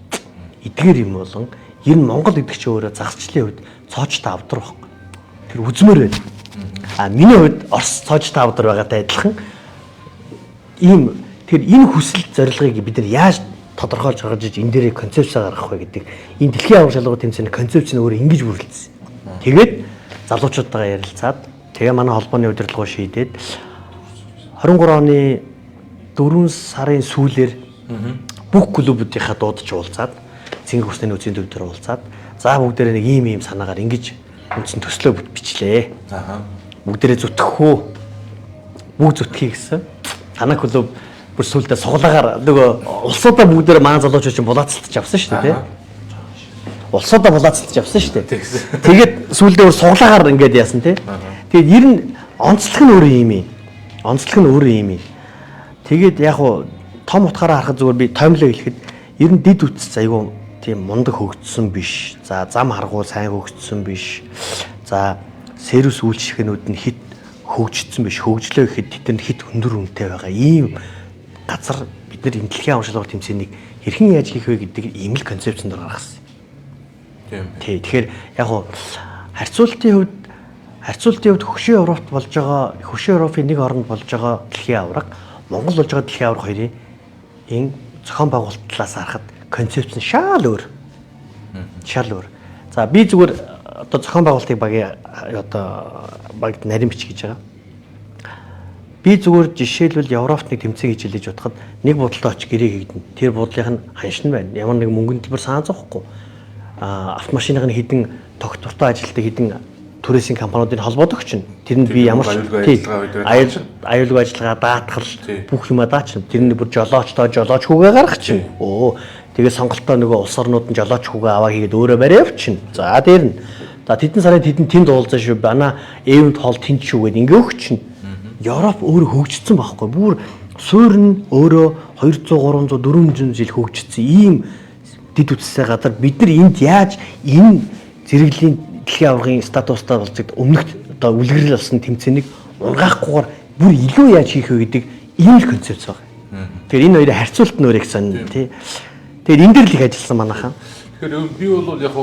Эдгээр юм болон ер нь Монгол гэдэг чинь өөрөө загасчлалын хувьд цоочтой авдар байхгүй. Тэр үзмээр байна. А миний хувьд Орос цоочтой авдар байгаатай адилхан ийм тэр энэ хүсэл зорилгыг бид нар яаж тодорхойлж гаргаж иж энэ дээрээ концепцээ гаргах вэ гэдэг энэ дэлхийн аварга шалгуур тэмцээний концепц нь өөрөө ингэж бүрэлдсэн. Тэгээд залуучуудтайгаа ярилцаад тэгээ манай холбооны удирдлага шийдээд 23 оны 4 сарын сүүлээр бүх клубүүдийнхаа дуудаж уулзаад цэнгэг хүсний нөөцийн төв дээр уулзаад за бүгдээрээ нэг ийм ийм санаагаар ингэж үндсэн төслөө бичлээ. Бүгдээрээ зүтгэх үү? Бүгд зүтгэхийг гэсэн. Танай клуб бүр сүүлдээ суглаагаар нөгөө улсуудаа бүгдээрээ маань залуучууд чинь булаацалтж авсан шүү дээ, тий? Улсуудаа булаацалтж авсан шүү дээ. Тэгээд сүүлдээ бүр суглаагаар ингээд яасан, тий? Тэгээд ер нь онцлог нь өөрөө юм юм. Онцлог нь өөрөө юм юм. Тэгээд яг уу том утгаараа харахад зүгээр би томлоо хэлэхэд ер нь дэд үтс айгүй тийм мундаг хөгжсөн биш. За зам харгуул сайн хөгжсөн биш. За сервис үйлчлэхнүүд нь хит хөгжсөн биш. Хөгжлөө гэхэд тэдэнд хит өндөр үнэтэй байгаа. Ийм газар бид нар энэ дэлхийн аварга шалгуур тэмцээнийг хэрхэн яаж хийх вэ гэдэг ийм л концепцэнд гаргасан. Тийм. Тий. Тэгэхээр яг уу харьцуултын хувьд хөгшин Европт болж байгаа, хөгшин Европын нэг оронд болж байгаа дэлхийн аварга, Монгол болж байгаа дэлхийн аварга хоёрын энэ зохион байгуулалт талаас харахад концепц нь шал өөр. Шал өөр. За би зүгээр одоо зохион байгуулалтыг багийн одоо багт нарийн бичих гэж байгаа. Би зүгээр жишээлбэл Европт нэг тэмцээн хийж илээж бодоход нэг буудалтай очих гэрээ хийгдэнэ. Тэр буудлынх нь ханшин байна. Ямар нэг мөнгөн төлбөр саан зовхгүй. Автомашиных нь хідэн тогтвортой ажилтдаг хідэн түрээсийн компаниудын холбоод өгч чинь. Тэрэнд би ямар ч аюулгүй ажиллагаа даатгал бүх юма даачин. Тэрний бүр жолоочтой жолооч хүүгээ гаргах чинь. Өө тэгээ сонголтоо нөгөө улс орнууд нь жолооч хүүгээ аваа хийгээд өөрөө барай явчихна. За дээр нь. За тэдэн сарын тэдэн тэнд уулзаа шүү. Бана эвент хоол тэнд шүү гэд ингээ өгч чинь. Европ өөрөө хөгжсөн байхгүй. Бүр суур нь өөрөө 200 300 400 жил хөгжсөн ийм дэд үтстэй газар бид нар энд яаж энэ зэрэглэлийн дэлхийн аваргын статустай болцогд өмнөх одоо үлгэрэл болсон тэмцээнийг унгаахгүйгээр бүр илүү яаж хийх вэ гэдэг ийм л концепц байна. Тэгэхээр энэ хоёрын харьцуулт нь өөр их сонь тий. Тэгээд энэ дээр л их ажилласан манайхан. Тэгэхээр би бол яг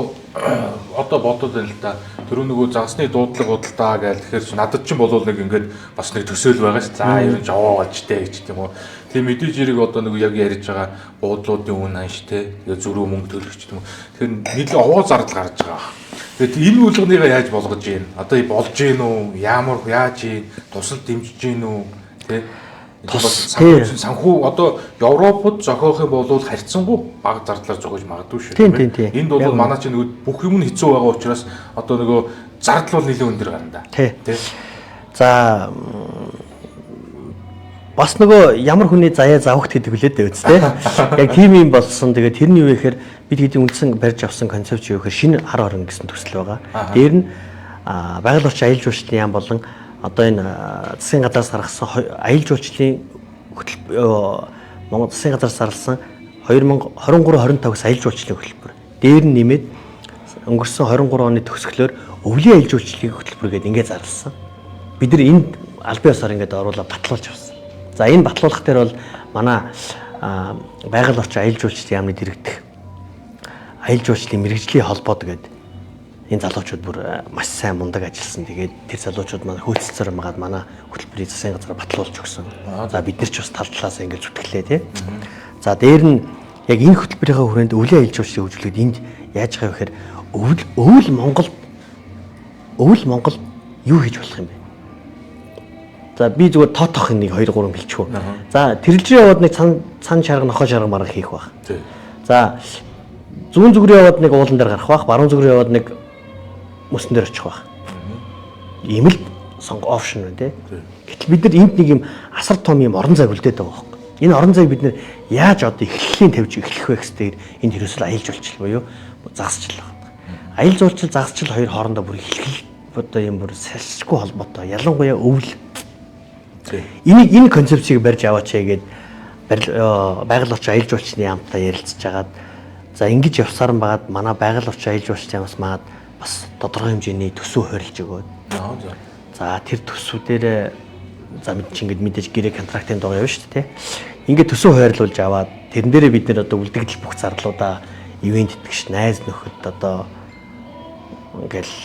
одоо бодод байна л да. Тэр нөгөө загасны дуудлага худалдаа гээл тэгэхээр надад ч болвол нэг ингээд бас нэг төсөөл байгаа ш. За ер нь жовоо болж тээ гэж тийм үү. Тэгээ мэдээж хэрэг одоо нэг яг ярьж байгаа буудлуудын үн ханш те. Тэгээ зөрүү мөнгө төлөх ч тийм үү. Тэгэхээр нийлээ овоо зардал гарч байгаа. Тэгээд энэ үлгэрнийгээ яаж болгож гин? Одоо болж гин үү? Ямар яаж гин? Тусал дэмжиж гин үү? Тэ? Санхүү одоо Европод зохиох юм бол харьцангуй бага зардлаар зохиож магадгүй шүү дээ. Энд бол манай чинь нөгөө бүх юм нь хэцүү байгаа учраас одоо нөгөө зардал бол нэлээд өндөр гарна да. Тий. За бас нөгөө ямар хүний заяа завхт гэдэг үлээ дээ үст тий. Яг тийм юм болсон. Тэгээд тэрний юу гэхээр бид хэдийн үндсэн барьж авсан концепц юу гэхээр шинэ хар орон гэсэн төсөл байгаа. Дээр нь байгаль орчин аялал жуулчлалын яам болон одоо энэ засгийн газраас гаргасан аялал жуулчлалын хөтөлбөр, Монгол засгийн газраас зарласан 2023 25-аас аялал жуулчлалын хөтөлбөр. Дээр нь нэмээд өнгөрсөн 23 оны төгсгөлөөр өвлийн аялал жуулчлалын хөтөлбөр гэдэг ингээд зарласан. Бид нар энд албан ёсоор ингээд оруулаад батлуулж авсан. За энэ батлуулах дээр бол манай байгаль орчин аялал жуулчлалын яамны дэрэгдэх аялал жуулчлалын мэргэжлийн холбоод гэдэг энэ залуучууд бүр маш сайн мундаг ажилласан. Тэгээд тэр залуучууд маань хөөцөлцөөр магаад манай хөтөлбөрийг засгийн газар батлуулж өгсөн. За бид нар ч бас тал талаасаа ингэж зүтгэлээ тий. За дээр нь яг энэ хөтөлбөрийнхөө хүрээнд өвлийн аялал жуулчлалыг хөгжүүлэхэд энд яаж байгаа вэ гэхээр өвөл Монгол юу хийж болох юм бэ? За би зүгээр тоотох нэг 2 3 хэлчихв. За тэрэлжээ яваад нэг цан шарга нохоо шарга марга хийх байх. За зүүн зүг рүү яваад нэг уулан дээр гарах байх, баруун зүг рүү яваад нэг мөсөн дээр очих байх. Ийм л сонго опшн байна тий. Гэтэл бид нар энд нэг юм асар том юм орон зай үлдээд байгаа байхгүй. Энэ орон зайг бид нар яаж одоо эхлэлийн тавьж эхлэх вэ гэсээр энд ерөөсөл аялал жуулчлал буюу загасчлал байна. Аялал жуулчлал загасчлал хоёр хоорондоо бүр эхлэл одоо юм бүр салшгүй холбоотой. Ялангуяа өвөл. Энийг энэ концепцийг барьж аваач гээд байгаль орчин аялал жуулчлалын яамтай ярилцж агаад за ингэж явсаар нь багад манай байгаль орчин аялал жуулчлалын яамс маад бас тодорхой хэмжээний төсөв хорилж өгөөд. За тэр төсвүүдээр за мэд чи ингээд мэдээж гэрээ контрактын дагуу явна шүү дээ. Ингээд төсөв хойрлуулж аваад тэрэн дээрээ бид нэр одоо үлдэгдэл бүх зарлуудаа ивент итгэж найз нөхөд одоо ингээл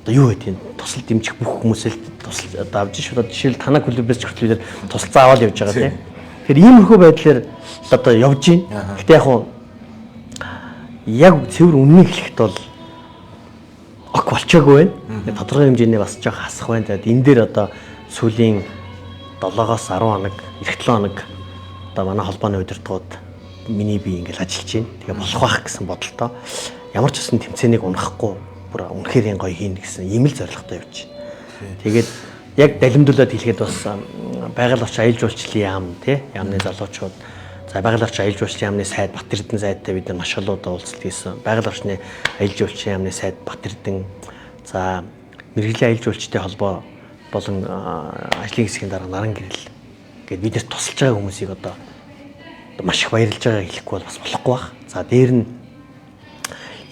одоо юу гэдэг юм тусал дэмжих бүх хүмүүсээ тусал одоо авч шүү. Одоо жишээл танаа клубээс ч хүртэл бид тусалцаа аваад явж байгаа тийм. Тэгэхээр иймэрхүү байдлаар одоо явж байна. Гэтэ яг хуу яг цэвэр үннийг хэлэхэд бол ок болчоогүй байна. Тодорхой хэмжээний бас жоох хасах байна. Тэгээд энэ дээр одоо сүүлийн 7-оос 10 хоног, эх 7 хоног одоо манай холбооны удирдлагууд миний бие ингээл ажиллаж байна. Тэгээ болох байх гэсэн бодолтой ямар ч үсэн тэмцээнийг унахгүй бүр үнэхээр гоё хийнэ гэсэн ийм л зорилготой явж байна. Тэгээд яг далимдуулаад хэлэхэд бас байгаль орчин аялал жуулчлалын яам тий яамны залуучууд за байгаль орчин аялал жуулчлалын яамны сайд Бат-Эрдэнэ сайдтай бид нар маш олон удаа уулзалт хийсэн. Байгаль орчны аялал жуулчлалын яамны сайд Бат-Эрдэнэ за мэргэжлийн аялал жуулчдын холбоо болон ажлын хэсгийн дарга Наран гэрэл гээд бид нарт тусалж байгаа хүмүүсийг одоо маш их баярлж байгааг хэлэхгүй бол бас болохгүй бах. За дээр нь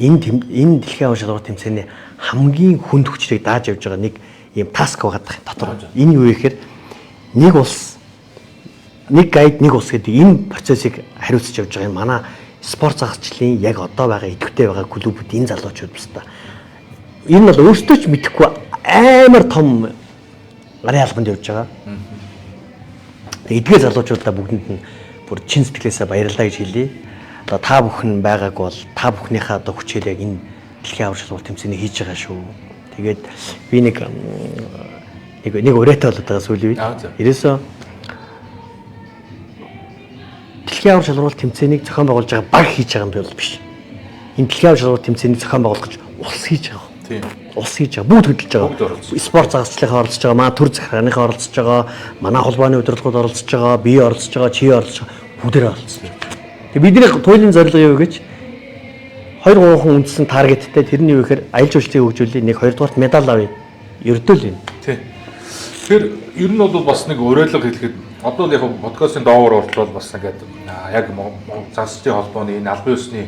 энэ дэлхийн авар шалралт тэмцээний хамгийн хүнд хүчрийг дааж явж байгаа нэг ийм таск байгаа дотор. Энэ юу гэхээр нэг улс нэг гайд нэг улс гэдэг энэ процессыг хариуцж явж байгаа юм. Манай спорт загасчлалын яг одоо байгаа идэвхтэй байгаа клубүүд энэ залуучууд бас та. Энэ бол өөртөө ч мэдэхгүй амар том гарын албанд явж байгаа. Тэгээ эдгээр залуучуудаа бүгдэнд нь бүр чин сэтгэлээсээ баярлалаа гэж хэлье. Одоо та бүхэн байгааг бол та бүхнийхээ одоо хүчээр яг энэ дэлхийн авар шалралт тэмцээнийг хийж байгаа шүү. Тэгээд би нэг урайтай болоод байгаа сүүлийн үед. Ерөөсөө дэлхийн авар шалралт тэмцээнийг зохион байгуулж байгаа баг хийж байгаа юм бол биш. Энэ дэлхийн авар шалралт тэмцээнийг зохион байгуулах гэж улс хийж байгаа. Тийм. Улс хийж байгаа. Бүгд хөдөлж байгаа. Спорт загасчлалынхаа оролцож байгаа, манай төр захиргааныхаа оролцож байгаа, манай холбооны удирдлагууд оролцож байгаа, би оролцож байгаа, чи оролцож байгаа, бүгдээрээ оролцож байгаа. Тэгээ бидний туйлын зорилго юу гэж 2 3 хүн үндсэн таргеттэй тэрний юу гэхээр аялал жуулчлалыг хөгжүүлье, нэг хоёрдугаарт медаль авъя. Ердөө л юм. Тийм. Тэгэхээр ер нь бол бас нэг уриалга хэлэхэд одоо л яг подкастын доогоор ортлол бас ингээд яг загасчлалын холбооны энэ албан ёсны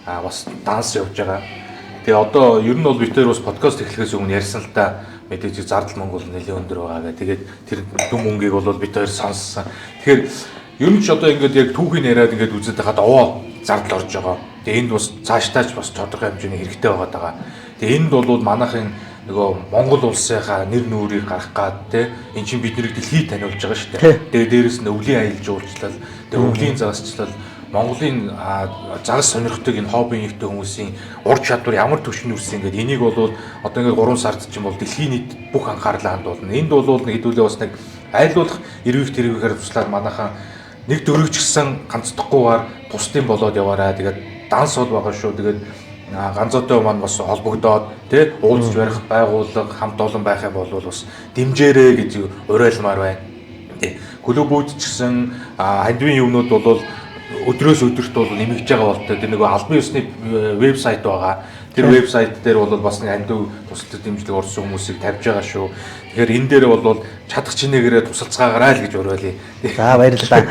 бас данс явж байгаа. Тэгээ одоо ер нь бол бид тэр бас подкаст эхлэхээс өмнө ярьсан л та мэдээж зардал мөнгө бол нэлээд өндөр байгаа гэх. Тэгээд тэр дүн мөнгийг бол бид хоёр сонссон. Тэгэхээр ер нь ч одоо ингээд яг түүхийг яриад ингээд үзээд байхад овоо зардал орж байгаа. Тэгээ энд бас цаашдаач бас тодорхой хэмжээний хэрэгтэй байгаа даа. Тэгээ энд бол манайхын нөгөө Монгол улсынхаа нэр нүүрийг гаргах гад те эн чинь бид нарыг дэлхийд таниулж байгаа шүү дээ. Тэгээ дээрэс нь өвлийн аялал жуулчлал, тэгээ өвлийн загасчлал, Монголын загас сонирхдаг энэ хобби нийттэй хүмүүсийн ур чадвар ямар түвшинд хүрсэн ингээд энийг бол одоо ингээд 3 сард чинь бол дэлхийн нийт бүх анхаарлаа хандуулна. Энд бол нэг хэдүүлээ бас нэг айлуулах эрвих тэрвэхээр туслаад манайхан нэг дөрөвч гисэн ганцдахгүйгээр тусдын болоод яваарай. Тэгээд данс бол байгаа шүү. Тэгээд ганцоотой маань бас холбогдоод тий уулзч барих байгууллага хамт олон байх юм бол бас дэмжээрэй гэж уриалмаар байна. Тий. Клубүүд ч гэсэн хандвийн юмнууд бол өдрөөс өдөрт бол нэмэгдэж байгаа болтой. Тэр нөгөө албан ёсны вебсайт байгаа. Тэр вебсайт дээр бол бас нэг андив тусалдаг дэмжлэг орсон хүмүүсийг тавьж байгаа шүү. Тэгэхээр энэ дээр бол чадах чинээгээрээ тусалцгаагаарай л гэж уриалъя. За баярлалаа.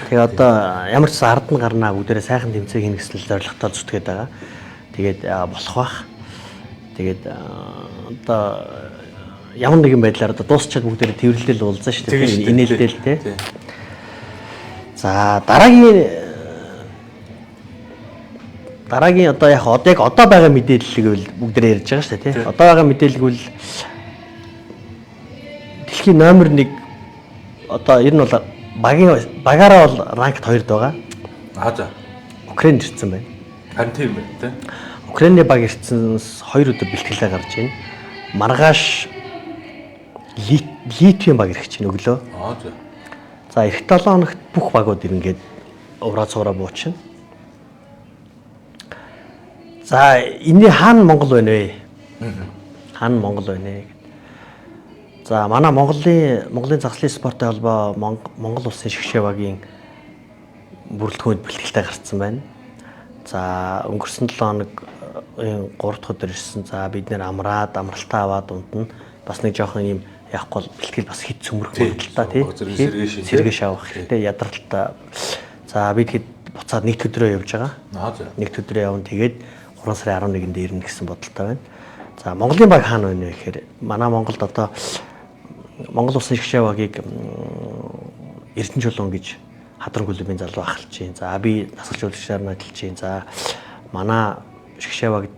Тэгээ одоо ямар ч ард нь гарнаа бүгдээрээ сайхан тэмцээн хийнэ гэсэн зорилготой зүтгээд байгаа. Тэгээд болох бах. Тэгээд одоо ямар нэгэн байдлаар одоо дуусчаад бүгдээрээ тэрвэрлэл уулзсан шүү дээ. Инээлдэл те. За дараагийн одоо яг одоо байгаа мэдээллийг бол бүгдээрээ ярьж байгаа шүү дээ тий. Одоо байгаа мэдээлэл бол дэлхийн номер 1 одоо ер нь бол багаараа бол ранкт 2-д байгаа. Аа за. Украинд ирсэн байна. Харин тийм байна тий. Украины баг ирсэнс 2 өдөр бэлтгэлээ гарч байна. Маргааш Литвийн баг ирэх чинь өглөө. Аа за. За эх 7 хоногт бүх багууд ирнгээд ураа цуураа буучна. За энэний хаана Монгол байна вэ? Хаана Монгол байна вэ? За манай Монголын загслын спортын холбоо Монгол улсын шгшээ багийн бүрэлдэхүүнд бэлтгэлтэй гарцсан байна. За өнгөрсөн 7 хоног 3 дахь өдөр ирсэн. За бид нэр амраад амралтаа аваад дунд нь бас нэг жоохон юм яахгүй бэлтгэл бас хит цөмрөх магадaltaа тий. Сэргээш авах хэрэгтэй ядралтай. За бид хэд буцаад нэг өдрөө явж байгаа. Нэг өдрөө явна. Тэгээд 3 сарын 11-нд ирнэ гэсэн бодолтой байна. За Монголын баг хаана байна вэ гэхээр манай Монголд одоо Монгол улсын шгшээ багийг Эрдэнэ чулуун гэж Хадран клубын залуу ахалж байна. За би дасгал жуулчдаар нь ажиллаж байна. За манай шгшээ багт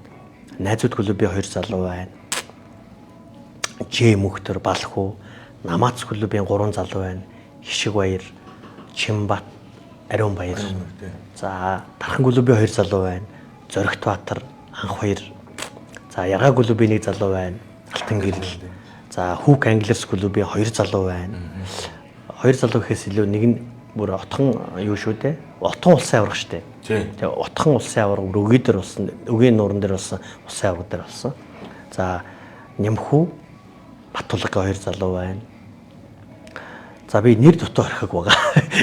найзууд клубын 2 залуу байна. Ж мөхтөр Балхүү, Намаац клубын 3 залуу байна. Хишиг баяр, Чимбат, Ариун баяр. За Тархан клубын 2 залуу байна. Зоригт Баатар, Анх хоёр. За Яргаа клубын 1 залуу байна. Алтан гэрэл. За Хүүк Англиас клубын 2 залуу байна. 2 залуу гэхээс илүү нэг нь бүр отхон юу шүү дээ. Отхон улсын аварга шүү дээ. Тэгээ отхон улсын аварга бүр өгийн дээр болсон, өгийн нууран дээр болсон, улсын аварга дээр болсон. За Нямхүү Батулгагийн 2 залуу байна. За би нэр дутуу орхиг байгаа.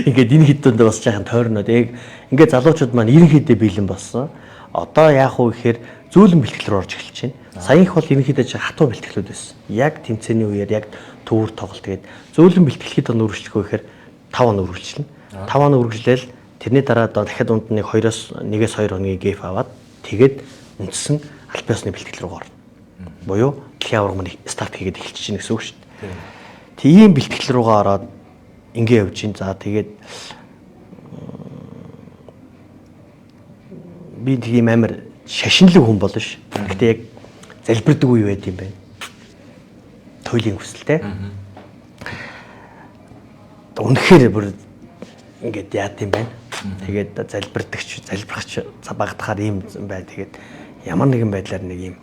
Ингээд энэ хэдүүндээ бас жаахан тойрноод яг ингээд залуучууд маань ерөнхийдөө бэлэн болсон. Одоо яах вэ гэхээр зөөлөн бэлтгэл рүү орж эхэлж байна. Саянх бол ерөнхийдөө хатуу бэлтгэлүүд байсан. Яг тэмцээний үеэр яг төвөр тоглолт гээд зөөлөн бэлтгэлхэд он үргэлжлэх вэ гэхээр 5 он үргэлжлэнэ. 5 он үргэлжлээл тэрний дараа одоо дахиад дунд нэг 2-оос 1-ээс 2 хоногийн гэф аваад тэгээд үндсэн албан ёсны бэлтгэл рүү орно. Буюу дэлхийн аварга маань старт хийгээд эхэлж чинь гэсэн үг шүү дээ. Тийм бэлтгэл рүүгээ ороод ингээ явж чинь. За тэгээд би тийм амар шашинлаг хүн болно ш. Гэхдээ яг залбирдаг үе байд юм байна. Туйлын хүсэлтэй. Үнэхээр бүр ингээд яад юм байна. Тэгээд залбирдагч, залбирахч багтахаар ийм байна. Тэгээд ямар нэгэн байдлаар нэг ийм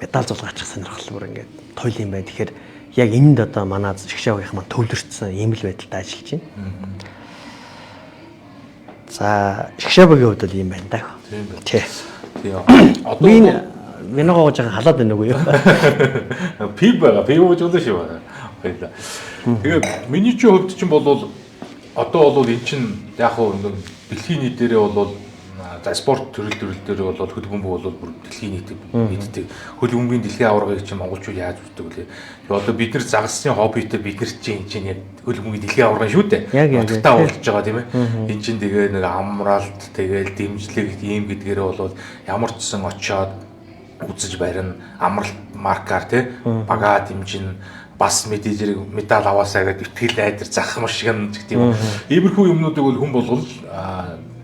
медаль зулгаачих сонирхол бүр ингээд туйл юм байна. Тэгэхээр яг энд одоо манай шгшээ багийнх маань төвлөрсөн ийм л байдалтай ажиллаж байна. За шгшээ багийн хувьд бол ийм байна даа. Тийм байна. Тий. Тийм. Одоо би виногоо жоохон халаад байна уу юу? Пив байгаа. Пив ууж байгаа шүү байна. Баярлалаа. Тэгээ миний чинь хувьд чинь бол одоо бол эн чинь яг хуу дэлхийн нийт дээрээ бол за спорт төрөл дээр бол хөл бөмбөг бол бүр дэлхийн нийтийг мэддэг. Хөл бөмбөгийн дэлхийн аваргыг чинь монголчууд яаж үздэг вэ? Тэгээ одоо бид нар загасны хоббитэй бид нар чинь энэ чинь яг хөл бөмбөгийн дэлхийн аварга шүү дээ. Утгатай болж байгаа тийм ээ. Энэ чинь тэгээ нэг амралт, тэгээл дэмжлэг ийм гэдгээрээ бол ямар ч сан очиод үзэж барина, амралт маркаар тий багаа дэмжин, бас мэдээж зэрэг медаль аваасаа гэдээ итгэл найдар зах маш шиг юм гэх тийм. Иймэрхүү юмнуудыг бол хүн болгол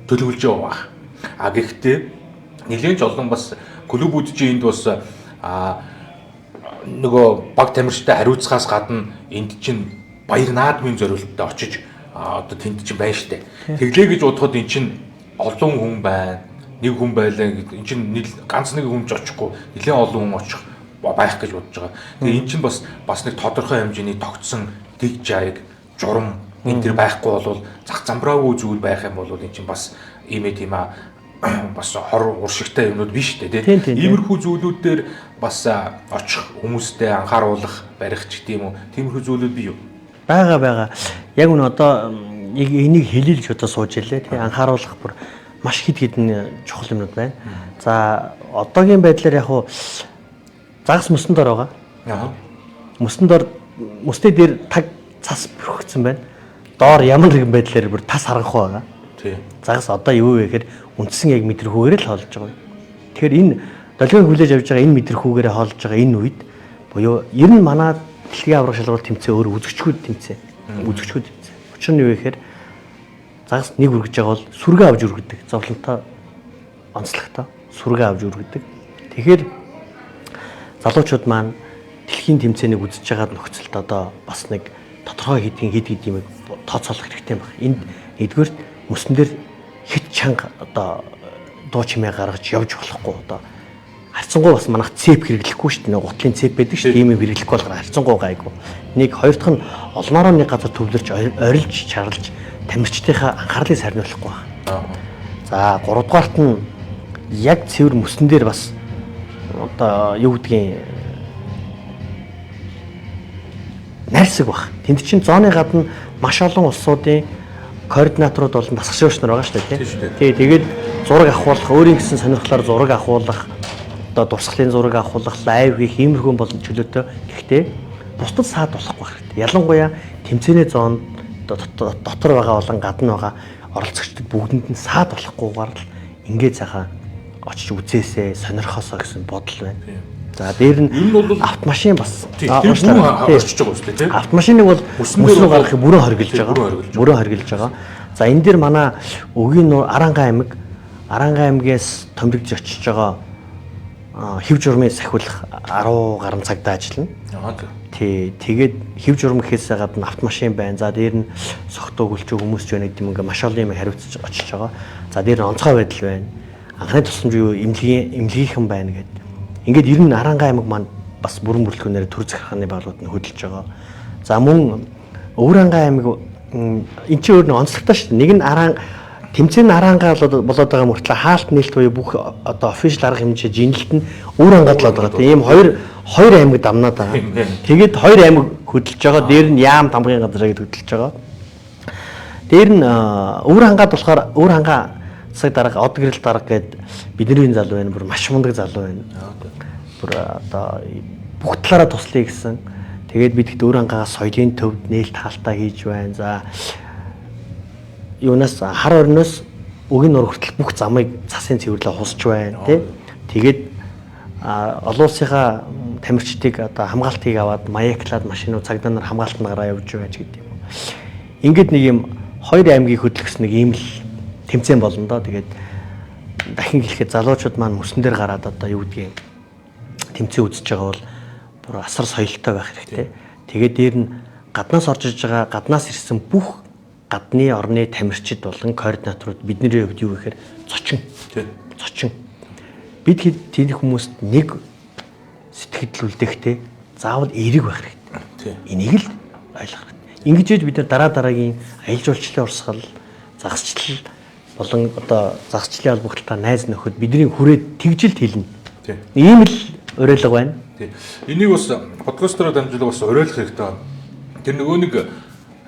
төлөвлөж явах. А гэхдээ нэлээд ч олон бас клубүүд чинь энд бас нөгөө баг тамирчтай хариуцахаас гадна энд чинь баяр наадмын зориулттай очиж одоо тэнд чинь байна штэ. Тэглээ гэж бодоход эн чинь олон хүн байна. Нэг хүн байлаа гэд эн чинь ганц нэг хүн ч очихгүй нэлээд олон хүн очих байх гэж бодож байгаа. Тэгээ эн чинь бас нэг тодорхой хэмжээний тогтсон дэг жайг, журам энэ төр байхгүй бол зах замбраагүй зүйл байх юм бол эн чинь бас ийм ээ тийм бас хор уршигтай юмнууд биш үү тий. Иймэрхүү зүйлүүд дээр бас очих хүмүүстэй анхааруулах, барих ч гэдэм үү. Тиймэрхүү зүйлүүд бий юу? Байгаа. Яг үнэ одоо энийг хэлэлж одоо сууж илээ тий. Анхааруулах бүр маш хэд хэдэн чухал юмнууд байна. За одоогийн байдлаар яг хуу загас мөсөн дор байгаа. Аа. Мөсөн дор мөсний дээр таг цас бүрхэгдсэн байна. Доор ямар нэгэн байдлаар бүр тас харанхуй байгаа. Тий. Загас одоо юу вэ гэхээр үндсэн яг мэдрэхүүгээр л хоолж байгаа юм. Тэгэхээр энэ долгион хүлээж авч байгаа энэ мэдрэхүүгээрээ хоолж байгаа энэ үед буюу ер нь манай дэлхийн аварга шалралт тэмцээн өөр үзэгчгүүд тэмцээн. Үзэгчгүүд тэмцээн. Учир нь юу вэ гэхээр загас нэг үргэж байгаа бол сүргээ авч үргэдэг. Зовлонтой онцлогтой сүргээ авч үргэдэг. Тэгэхээр залуучууд маань дэлхийн тэмцээнийг үзэж байгаа нөхцөлд одоо бас нэг тодорхой хэдийн хэд хэд юм тооцоолох хэрэгтэй байх. Энд нэгдүгээр мөсөн дээр хит чанга одоо дуу чимээ гаргаж явж болохгүй одоо харьцангуй бас манайх цеп хэрэглэхгүй шүү дээ. Гутлын цеп байдаг шүү дээ. Тийм юм хэрэглэхгүй болохоор харьцангуй гайгүй. Нэг хоёр дахь нь олноороо нэг газар төвлөрч орилж чарлж тамирчдынхаа анхаарлыг сарниулахгүй байна. За гуравдугаарт нь яг цэвэр мөсөн дээр бас одоо юу гэдгийг найрсаг баг. Тэнд чинь зооны гадна маш олон улсуудын координаторууд болон дасгалжуулагч нар байгаа шүү дээ, тий. Тэгээд зураг авахулах, өөрийн гэсэн сонирхлоор зураг авахулах, одоо дурсгалын зураг авахулах, лайв хийх иймэрхүү болон чөлөөтэй. Гэхдээ бусдад саад болохгүй хэрэгтэй. Ялангуяа тэмцээний зоонд дотор байгаа болон гадна байгаа оролцогчдод бүгдэнд нь саад болохгүйгээр л ингээд сайхан очиж үзээсээ, сонирхосоо гэсэн бодол байна. За дээр нь бол автомашин бас очиж байгаа шүү дээ, тийм. Автомашиныг бол мөс рүү гаргахыг бүрэн хоригдож байгаа. Бүрэн хоригдож байгаа. За энэ дээр манай өгийн нуур Аранга аймаг, Аранга аймгаас томилогдож очиж байгаа хэв журмын сахиулах 10 гаруй цагтаа ажиллана. Тий, тэгээд хэв журам гэхээсээ гадна автомашин байна. За дээр нь согтуу гүлчүү хүмүүс ч байна гэдэг юм ингээ маш олон юм хариуцж очиж байгаа. За дээр нь онцгой байдал байна. Анхны тусламж юу эмнэлгийнхэн байна гэдэг. Ингээд ер нь Аранга аймаг маань бас бүрэн бүрэлдэхүүнээр төр захиргааны байгууллагууд нь хөдөлж байгаа. За мөн Өвөр Анга аймаг эн чинь өөр нэг онцлогтой шүү дээ. Нэг нь Аран тэмцээн Аранга болоод байгаа мөртлөө хаалт нээлт буюу бүх одоо офишл арга хэмжээ жинэлт нь Өвөр Ангад л болоод байгаа. Ийм хоёр аймаг дамнаад байгаа. Тэгээд хоёр аймаг хөдөлж байгаа. Дээр нь Яам тамгын газар гээд хөдөлж байгаа. Дээр нь Өвөр Ангад болохоор Өвөр Анга цаг дарга, од гэрэл дарга гээд бидний залуу байна. Бүр маш мундаг залуу байна. Бүр одоо бүх талаараа туслая гэсэн. Тэгээд бид хэд Өвөр Ангаас соёлын төвд нээлт хаалтаа хийж байна. За юунаас хар орноос өгийн нуур хүртэл бүх замыг цасын цэвэрлээ хусж байна, тий. Тэгээд олон улсынхаа тамирчдыг одоо хамгаалтыг аваад маяглаад машинууд цагдаа нар хамгаалтанд гараа явж байж гэдэг юм. Ингээд нэг юм хоёр аймгийг хөдөлгсөн нэг ийм л тэмцээн болно доо. Тэгээд дахин хэлэхэд залуучууд маань мөсөн дээр гараад одоо юу гэдгийг тэмцээн үзэж байгаа бол бүр асар соёлтой байх хэрэгтэй. Тэгээд дээр нь гаднаас орж иж байгаа, гаднаас ирсэн бүх гадны орны тамирчид болон координаторууд бидний хувьд юу гэхээр зочин. Зочин. Бид хэд хүмүүст нэг сэтгэл үлдээхдээ заавал эерэг байх хэрэгтэй. Энийг л ойлгох хэрэгтэй. Ингэж ээж бид нар дараа дараагийн аялал жуулчлалын урсгал, загасчлал болон одоо загасчлалын холбогдлолтой найз нөхөд бидний хүрээд тэгжилт хэлнэ. Ийм л уриалга байна. Энийг бас подкастероор дамжуулах бас уриалах хэрэгтэй. Тэр нөгөө нэг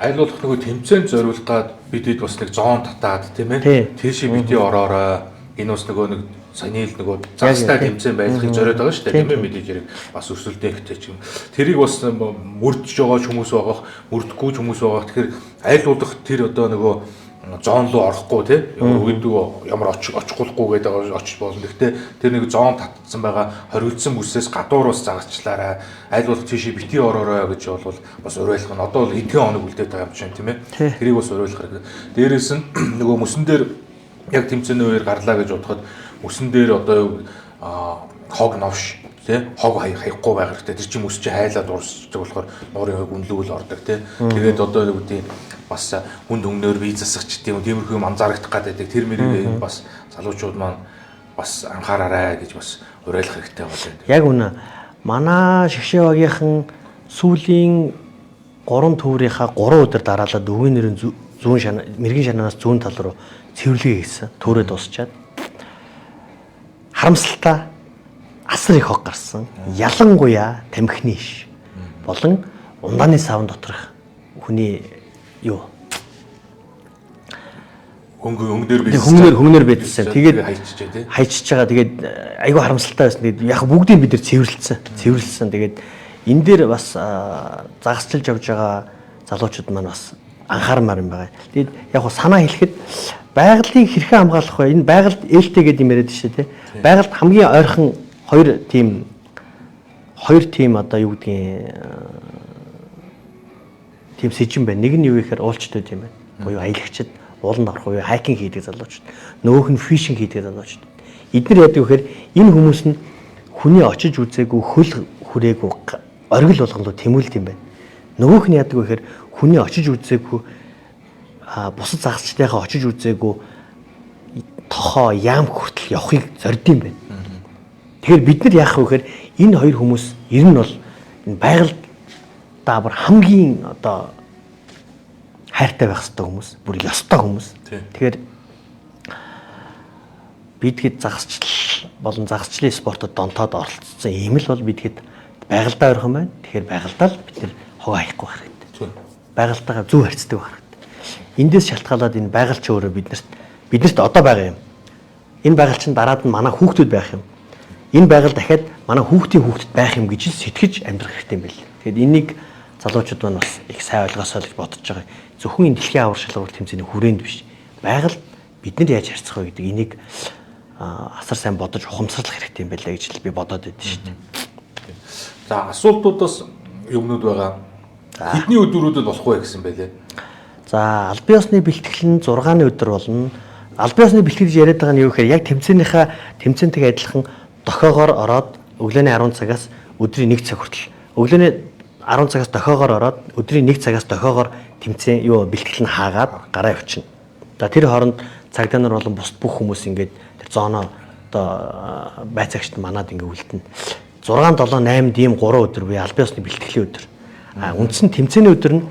аль болох нөгөө тэмцээнд зориулах гад бидэд бас нэг зоон татаад тийм ээ. Тийшээ бити ороорой. Энэ бас нөгөө нэг саяны л нөгөө загастай тэмцээн байдлахыг зориод байгаа шүү дээ. Тийм ээ мэдээж хэрэг бас өрсөлдөөхтэй ч юм. Тэрийг бас мөрдөж байгаа ч хүмүүс байгаа, мөрдөхгүй ч хүмүүс байгаа. Тэгэхээр аль болох тэр одоо нөгөө зоон руу орохгүй тий. Өгдөг ямар очихгүйхгүй гэдэг очиж болно. Гэхдээ тэр нэг зоон татсан байгаа хоригдсон бүсээс гадуур бас загасчлаарай. Аль болох тийшээ бити ороорой гэж бол бас уриалах нь одоо бол хэдхэн хоног үлдээд байгаа юм чинь тийм ээ. Тэрийг бас уриалах хэрэгтэй. Дээрээс нь нөгөө мөсөн дээр Яг тэмцээний үеэр гарлаа гэж бодоход мөсөн дээр одоо хог новш тий хог хаяхгүй байх хэрэгтэй. Тэр чинь мөс чи хайлаад урсдаг болохоор нуурын хог үнэлүүл ордог тий. Тэгээд одоо юу гэдэг бас хүнд хөнгнөөр бие засах ч тийм тиймэрхүү юм анзаарагдах гэдэг. Тэр мэрийг бас залуучууд маань бас анхаараарай гэж бас уриалах хэрэгтэй байна. Яг үнэ. Манай шгшээ багийнхан сүүлийн 3 төврийнхаа 3 өдөр дараалал өвгийн нэрийн зүүн шана мэрэгэн шанаанаас зүүн тал руу цэвэрлэгээ хийсэн. Түүрээ дуусчаад харамсалтай асар их хог гарсан. Ялангуяа тамхины иш болон ундааны савн доторх хүний юу хөнгөнөр хөнгөнөр бийдсэн. Тэгээд хайчиж тий. Хайчиж байгаа. Тэгээд айгүй харамсалтай байсан. Тэгээд яг бүгдийг бид нар цэвэрлсэн. Тэгээд энэ дээр бас загасчилж явж байгаа залуучууд маань бас анхаармаар юм байгаа. Тэгээд яг хуу санаа хэлэхэд байгалийг хэрхэн хамгаалах вэ? Энэ байгальд ээлтэй гэдэг юм яриад шүү дээ, тий. Байгальд хамгийн ойрхон хоёр тийм одоо юу гэдгийг тийм сэжин байна. Нэг нь юу гэхээр уулчдууд юм байна. Буюу аялагчид ууланд орох уу, хайкинг хийдэг залуучууд. Нөгөөх нь фишинг хийдэг залуучууд. Эднэр яадаг вэхээр энэ хүмүүс нь хүний очиж үзээгүй, хөл хүрээгүй оргил болгонлоо тэмүүлд юм байна. Нөгөөх нь яадаг вэхээр хүний очиж үзээгүй, бусад загасчдынхаа очиж үзээгүй тохоо яам хүртэл явахыг зорд юм байна. Тэгэхээр бид нар яах вэ гэхээр энэ хоёр хүмүүс ер нь бол энэ байгальд даабар хамгийн одоо хайртай байх ёстой хүмүүс, бүр ёстой хүмүүс. Тэгэхээр бидгэд загасчлал болон загасчлалын спортод донтоод оролцсон ийм л бол бидгэд байгальдаа ойрхон байна. Тэгэхээр байгальдаа л бид нэр хог хаяхгүй байх хэрэгтэй. Байгальтайгаа зөв харьцдаг байх хэрэгтэй. Эндээс шалтгаалаад энэ байгаль ч өөрөө биднэрт одоо байгаа юм. Энэ байгаль чинь дараад нь манай хүүхдүүд байх юм. Энэ байгаль дахиад манай хүүхдийн хүүхдэд байх юм гэж сэтгэж амьдрах хэрэгтэй юм байл. Тэгэхээр энийг залуучууд маань бас их сайн ойлгосоо л гэж бодож байгаа. Зөвхөн энэ дэлхийн авар шалгуур тэмцээний хүрээнд биш. Байгаль бид нар яаж харьцах вэ гэдэг энийг асар сайн бодож ухамсарлах хэрэгтэй юм байлаа гэж л би бодоод байдсан шүү дээ. За асуултуудаас юмнууд байгаа. Хэдний өдрүүдэд болох вэ гэсэн байлээ. За албан ёсны бэлтгэл нь 6-ны өдөр болно. Албан ёсны бэлтгэл гэж яриад байгаа нь юу гэхээр яг тэмцээнийхээ тэмцээнтэйг адилхан дохиогоор ороод өглөөний 10 цагаас өдрийн 1 цаг хүртэл өглөөний 10 цагаас дохиогоор ороод өдрийн 1 цагаас дохиогоор тэмцээн юу бэлтгэл нь хаагаад гараа явчихна. За тэр хооронд цагдаа нар болон бусад бүх хүмүүс ингээд тэр зооноо одоо байцаагчд манад ингээд үлдэнэ. 6 7 8 ийм 3 өдөр буюу албан ёсны бэлтгэлийн өдөр. А үндсэн тэмцээний өдөр нь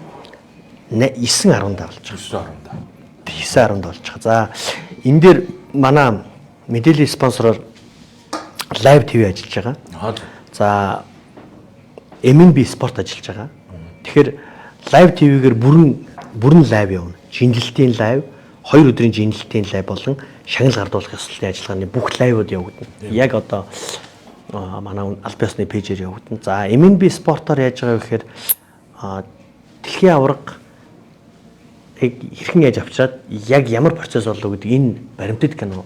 9:10-нд болж байгаа. 9:10-нд. 9:10-нд болж байгаа. За энэ дээр манай мэдээллийн спонсороор Live TV ажиллаж байгаа. За MNB спорт ажиллаж байгаа. Тэгэхээр Live TV-гээр бүрэн лайв явна. Жинлэлтийн лайв, 2 өдрийн жинлэлтийн лайв болон шагнал гардуулах ёслолын ажиллагааны бүх лайвууд явагдана. Яг одоо манай албан ёсны пэйжээр явагдана. За MNB спортоор яаж байгаа вэ гэхээр дэлхийн аварга хэрхэн яаж авчираад яг ямар процесс болов гэдэг энэ баримтат кино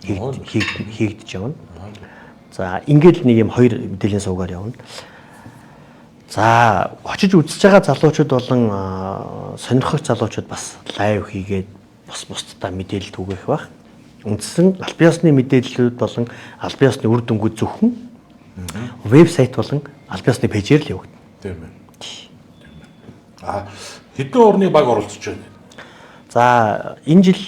хийгдэж явна. За ингээд нэг юм хоёр мэдээллийн суугаар явна. За очиж үзэж байгаа залуучууд болон сонирхогч залуучууд бас лайв хийгээд бас бусдаа мэдээлэл түгээх байх. Үндсэн албан ёсны мэдээллүүд болон албан ёсны үр дүнгууд зөвхөн вебсайт болон албан ёсны пэйжээр л явагдана. Тийм ээ. А хэдэн орны баг оролцож байна? За энэ жил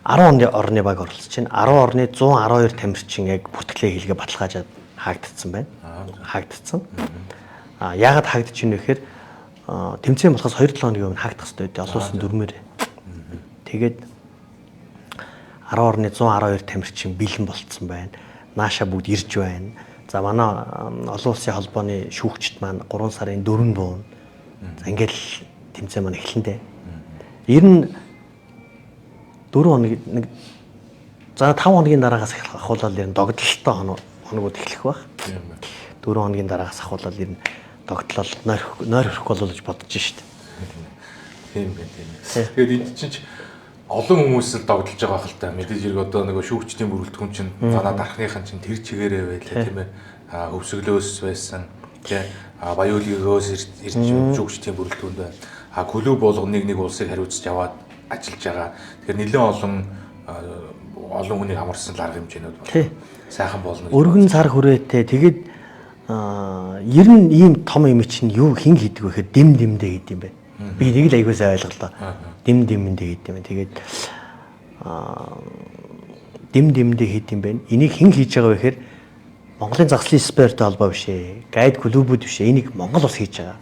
10 орны баг оролцож байна. 10 орны 112 тамирчин яг бүртгэлээ хийлгээ баталгаажаад хаагдсан байна. Хаагдсан. А яагаад хаагдаж байна вэ гэхээр тэмцээн болохоос 2-7 хоногийн өмнө хаагдах хэрэгтэй байдаг. Олон улсын дүрмээр. Тэгээд 10 орны 112 тамирчин бэлэн болцсон байна. Нааша бүгд ирж байна. За манай олон улсын холбооны шүүгчд маань 3 сарын 4-нд буuna. За ингээл тэмцээн маань эхлэн дээ. Ер нь 4 хоног нэг за 5 хоногийн дараагаас ахуулаад ер нь догдлолтой хоногуд эхлэх байх. 4 хоногийн дараагаас ахуулаад ер нь догдлол нойр хөрөх болов гэж бодож шít. Тийм байх тийм. Тэгээд энд чинь олон хүмүүс л догдолж байгаа хэл та. Мэдээж хэрэг одоо нөгөө шүүгчдийн бүрэлдэхүүн чинь танаа дархныхан чинь тэр чигээрээ байлаа тийм ээ. А хөвсөглөөс байсан тий. А Баяуулгийнхоос ирж шүүгчдийн бүрэлдэхүүнд байна. А клуб болгоныг нэг улсыг хариуцж аваад ажиллаж байгаа. Тэгэхээр нэлээд олон олон хүнийг хамарсан арга хэмжээнүүд бол сайхан болно. Өргөн цар хүрээтэй. Тэгээд ер нь ийм том юм чинь юу хэн хийдэг вэ гэхээр дэм дэмдэ гэдэг юм байна. Би нэг л аягүй сайн ойлголоо. Дэм дэмэндэ гэдэг юм. Тэгээд дэм дэмдэ хийд юм байна. Энийг хэн хийж байгаа вэ гэхээр Монголын загслын спортын холбоо биш ээ. Гайд клубүүд биш ээ. Энийг Монгол улс хийж байгаа.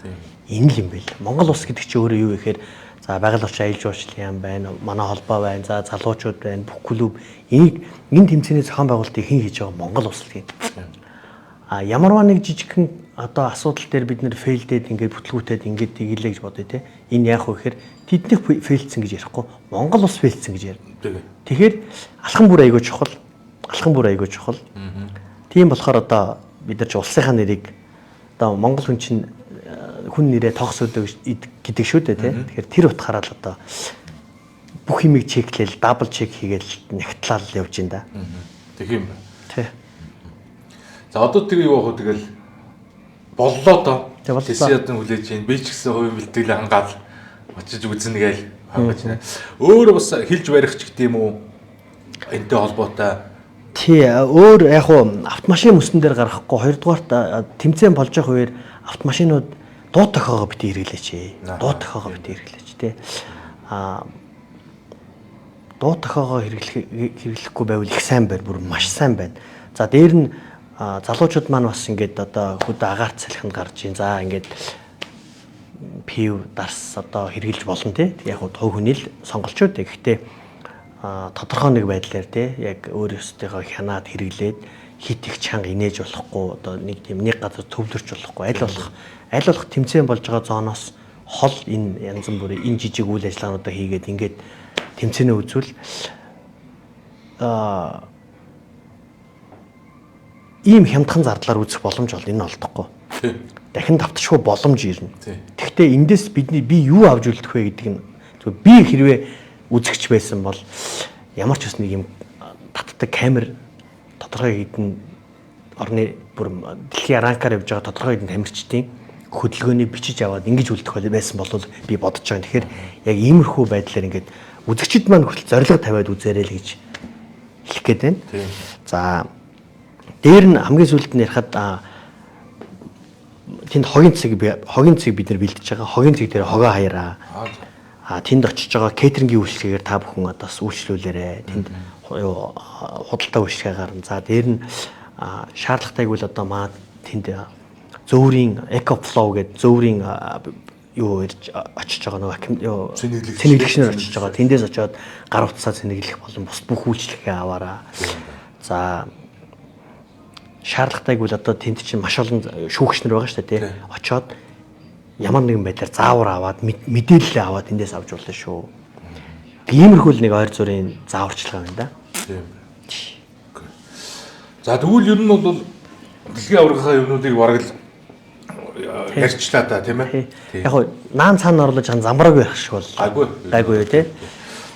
Энэ л юм байл. Монгол улс гэдэг чинь өөрөө юу вэ гэхээр за байгаль орчин аялал жуулчлалын яам байна, манай холбоо байна, за залуучууд байна, бүх клуб. Энийг энэ тэмцээний зохион байгуулалтыг хэн хийж байгаа? Монгол улс л гин. А ямарваа нэг жижигхэн одоо асуудал дээр бид нэр фейлдээд ингээд бүтлгүүтээд ингээд тэгэлээ гэж бодъё те. Энэ яах вэ гэхээр тэднийх фейлдсэн гэж ярихгүй, Монгол улс фейлдсэн гэж ярина. Тэгэхээр алхам бүр айгүй чухал. Алхам бүр айгүй чухал. Тийм болохоор одоо бид нар ч улсынхаа нэрийг одоо Монгол хүн чинь хүн нэрээ тоогс өдөө гэдэг шүү дээ тий. Тэгэхээр тэр утгаараа л одоо бүх юмыг чеклээл, дабл чек хийгээл нягтлал явж ин да. Тэг юм байна. Тий. За одоо тэгээ юу ах вэ тэгэл боллоо доо. Тэсядан хүлээж ийн. Би ч гэсэн хувийн бэлтгэлээ хангаад очиж үзнэ гээл хангаж байна. Өөр бас хэлж барих ч гэдэм үү? Энтэй холбоотой. Тий, өөр яг уу автомашин мөсөн дээр гаргахгүй, хоёрдугаарт тэмцээн болж байгаа үеэр автомашинууд дуу тохиогоо бити хэрэглээч. Дуу тохиогоо бити хэрэглээч тий. Аа дуу тохиогоо хэрэглэхгүй байвал их сайн байна, бүр маш сайн байна. За дээр нь залуучууд маань бас ингээд одоо хөдөө агаарт салхинд гарч ийн. За ингээд пив дарс одоо хэрэглэж болно тий. Яг уу хувь хүний л сонголчууд. Гэхдээ тодорхой нэг байдлаар тий яг өөр ёстойгоо хянаад хэрэглээд хит их чанга инээж болохгүй, одоо нэг тийм нэг газар төвлөрч болохгүй, аль болох тэмцээн болж байгаа зооноос хол энэ янз бүрийн энэ жижиг үйл ажиллагаануудаа хийгээд ингээд тэмцээнээ үзвэл ийм хямдхан зардлаар үзэх боломж бол энэ олдохгүй. Дахин давташгүй боломж ирнэ. Тэгэхдээ эндээс бидний би юу авч үлдэх вэ гэдэг нь зөв би хэрвээ үзэгч байсан бол ямар ч бас нэг юм татдаг камер тодорхой хэдэн орны бүр дэлхийн ранкаар явж байгаа тодорхой хэдэн тамирчдын хөдөлгөөнийг бичиж аваад ингэж үлдэх байсан бол би бодож байгаа. Тэгэхээр яг иймэрхүү байдлаар ингээд үзэгчид маань хүртэл зорилго тавиад үзээрэй л гэж хэлэх гээд байна. За дээр нь хамгийн сүүлд нь ярихад тэнд хогийн цэг бид нар бэлдэж байгаа. Хогийн цэг дээр хогоо хаяраа. Тэнд очиж байгаа кейтерингийн үйлчилгээгээр та бүхэн одоо бас үйлчлүүлээрэй. Тэнд худалдаа үйлчилгээ гарна. За дээр нь шаардлагатайг бол одоо маа тэнд зөөврийн EcoFlow гэдэг зөөврийн юу ирж очиж байгаа нөгөө цэнэглэгчнэр очиж байгаа. Тэндээс очиод гар утсаа цэнэглэх болон бус бүх үйлчилгээ аваараа. За шаардлагатайг бол одоо тэнд чинь маш олон шүүгчнэр байгаа шүү дээ тий. Очиод ямар нэгэн байдлаар заавар аваад мэдээлэл аваад тэндээс авч болно шүү. Иймэрхүү л нэг ойр зүрийн зааварчилгаа байна да. Тийм. За тэгвэл ер нь бол дэлхийн аваргынхаа юмнуудыг бараг л ярьчлаа да тийм ээ. Яг хөө наан цаана орлож хан замбраагүй байх шиг бол гайгүй. Гайгүй юу тий.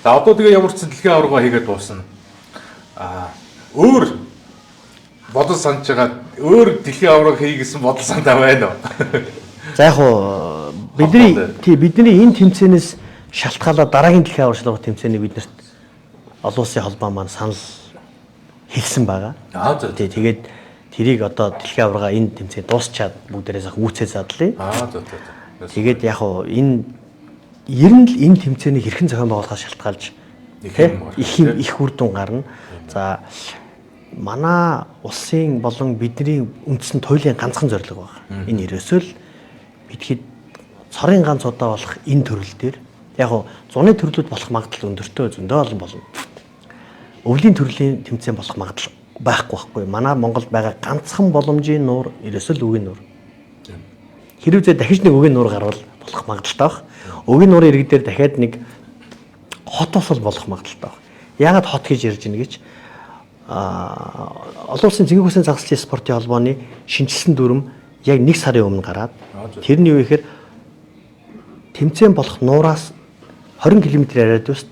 За одоо тэгээ ямар ч сан дэлхийн аварга хийгээд дуусна. Өөр бодол санаж байгаа өөр дэлхийн аварга хий гэсэн бодол сандаа байна уу? За яг хуу бидний энэ тэмцээнээс шалтгаалаад дараагийн дэлхийн аварга шалралт тэмцээнийг биднэрт олон улсын холбоо маань санал хэлсэн байгаа. Аа зөв. Тэгээд тэрийг одоо дэлхийн аварга энэ тэмцээн дуусчаад бүгдээрээ сайхан үүцээ задлаа. Аа зөв. Тэгээд яг хуу энэ ер нь л энэ тэмцээнийг хэрхэн зохион байгуулахаас шалтгаалж их үр дүн гарна. За манай улсын болон бидний үндсэн туйлын ганцхан зорилго байна. Энэ ерөөсөө л бид хэд цорын ганц удаа болох энэ төрөл дээр яг нь зуны төрлүүд болох магадлал өндөртэй зөндөө олон болно. Өвлийн төрлийн тэмцээн болох магадлал байхгүй байхгүй. Манай Монголд байгаа ганцхан боломжийн нуур ерөөсөө л үгийн нуур. Хэрвээ дахиж нэг үгийн нуур гарвал болох магадлалтай баг. Үгийн нуурын ирэг дээр дахиад нэг хот усал болох магадлалтай баг. Яагаад хот гэж ярьж ийн гэж олон улсын цэнгэг хүсийн загасчлын спортын холбооны шинжилсэн дүрм яг 1 сарын өмнө гараад тэр нь юу гэхээр тэмцээн болох нуураас 20 км радиуст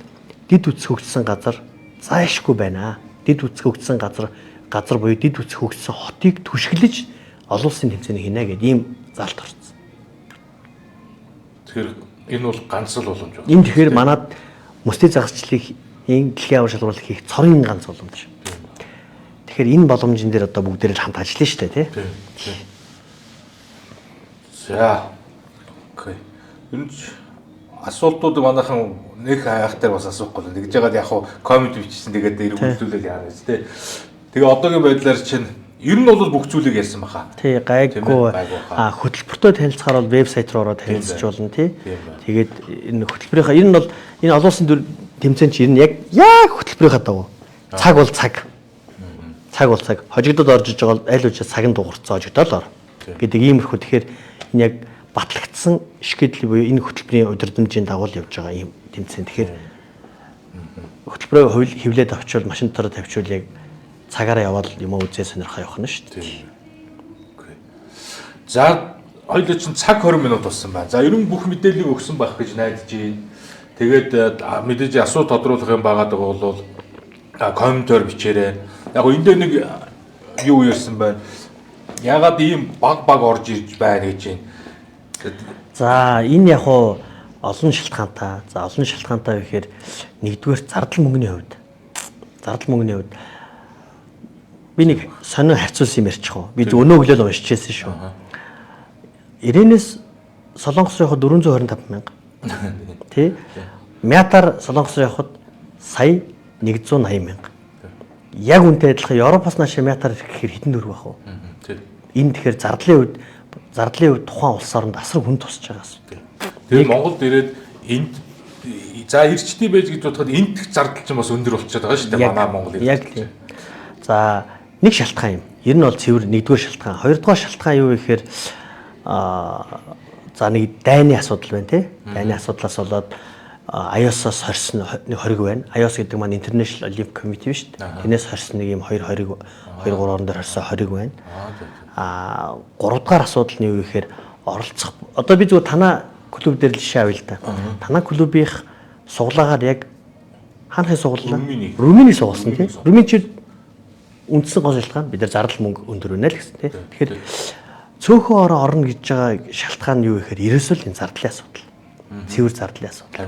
дид үтс хөгжсөн газар зайлшгүй байна. Дид үтс хөгжсөн газар буюу дид үтс хөгжсөн хотыг түшиглэж олон улсын тэмцээнийг хийнэ гэдэг ийм залт орсон. Тэгэхээр энэ бол ганц л боломж байна. Энэ тэгэхээр манад мөсний загасчлалыг Энэ дэлхийн аварга шалралт хийх цорын ганц боломж. Тэгэхээр энэ боломжн дээр одоо бүгдээрээ л хамт ажиллана шүү дээ, тий? Тийм. За. Окей. Ер нь асуултууд манайхан нэг хайх дээр бас асуухгүй л. Тэгж яагаад яг хуу коммент бичсэн, тэгээд эргүүлүүлэл яана гэж тий. Тэгээ одоогийн байдлаар чинь ер нь бол бүх зүйлийг ярьсан баха. Тий, гайгүй. А хөтөлбөртөө танилцахаар бол вебсайт руу ороод танилцж болно, тий. Тэгээд энэ хөтөлбөрийнхаа ер нь бол энэ олон улсын тэмцээн чи ер нь яг хөтөлбөрийнхаа дагуу. Цаг бол цаг. Цаг бол цаг. Хожигдод орж иж байгаа бол аль үжи цаг нь дуурцсан хожигдоод ор гэдэг иймэрхүү. Тэгэхээр энэ яг батлагдсан schedule буюу энэ хөтөлбөрийн удирдамжийн дагуу л явж байгаа ийм тэмцээн. Тэгэхээр хөтөлбөрөө хэвлээд авчвал машин дотор тавьчвал яг цагаараа явбал юм уу үзээ сонирхоо явах нь шүү дээ. Окей. За хоёулаа чинь цаг 20 минут болсон байна. За ер нь бүх мэдээллийг өгсөн байх гэж найдаж байна. Тэгээд мэдээж асуулт тодруулах юм байгаад байгаа бол комментоор бичээрэй. Яг энэ дээр нэг юу ярьсан байна. Ягаад ийм баг орж ирж байна гэж байна. За энэ яг уу олон шалтгаантай. За олон шалтгаантай гэхээр нэгдүгээр зардал мөнгөний хувьд. Зардал мөнгөний хувьд би нэг сонин харьцуулсан юм ярьчих уу. Би өнөө өглөө л уншижсэн шүү. Ирэнээс Солонгос руу явахад 425 мянга. Тий? Мятар Солонгос руу явахад сая 180 мянга. Яг үнтэй адилхан Европоос нааш Мятар гэхээр хэдэн төгрөг байх вэ? Тий. Энэ тэгэхээр зардлын хувьд тухайн улс оронд асар хүн тусч байгаа асуудал. Тэгээ Монголд ирээд энд за ирчдий байж гэж бодоход энд зардал чинь бас өндөр болчиход байгаа шүү дээ. Манай Монгол ирчдий. Яг тийм. За нэг шалтгаан юм. Ер нь бол цэвэр нэгдүгээр шалтгаан. Хоёрдугаар шалтгаан юу гэхээр за нэг дайны асуудал байна тий. Дайны асуудлаас болоод IOS-оос хорсон нэг хориг байна. IOS гэдэг маань International Olympic Committee биш үү? Тэрнээс хорсон нэг юм 2 хориг 2 3 орон дээр хорсон хориг байна. Гуравдугаар асуудал нь юу гэхээр оролцох. Одоо би зүгээр танаа клуб дээр л жишээ авъя л да. Танаа клубийнх суглаагаар яг хаанхын суглаа? Румыны сугалсан тий. Румын чи үндсэн гол шалтгаан бид нар зардал мөнгө өндөр байна л гэсэн тий. Тэгэхээр цөөхөн ороо орно гэж байгаа шалтгаан нь юу гэхээр ерөөсөө л энэ зардлын асуудал. Цэвэр зардлын асуудал.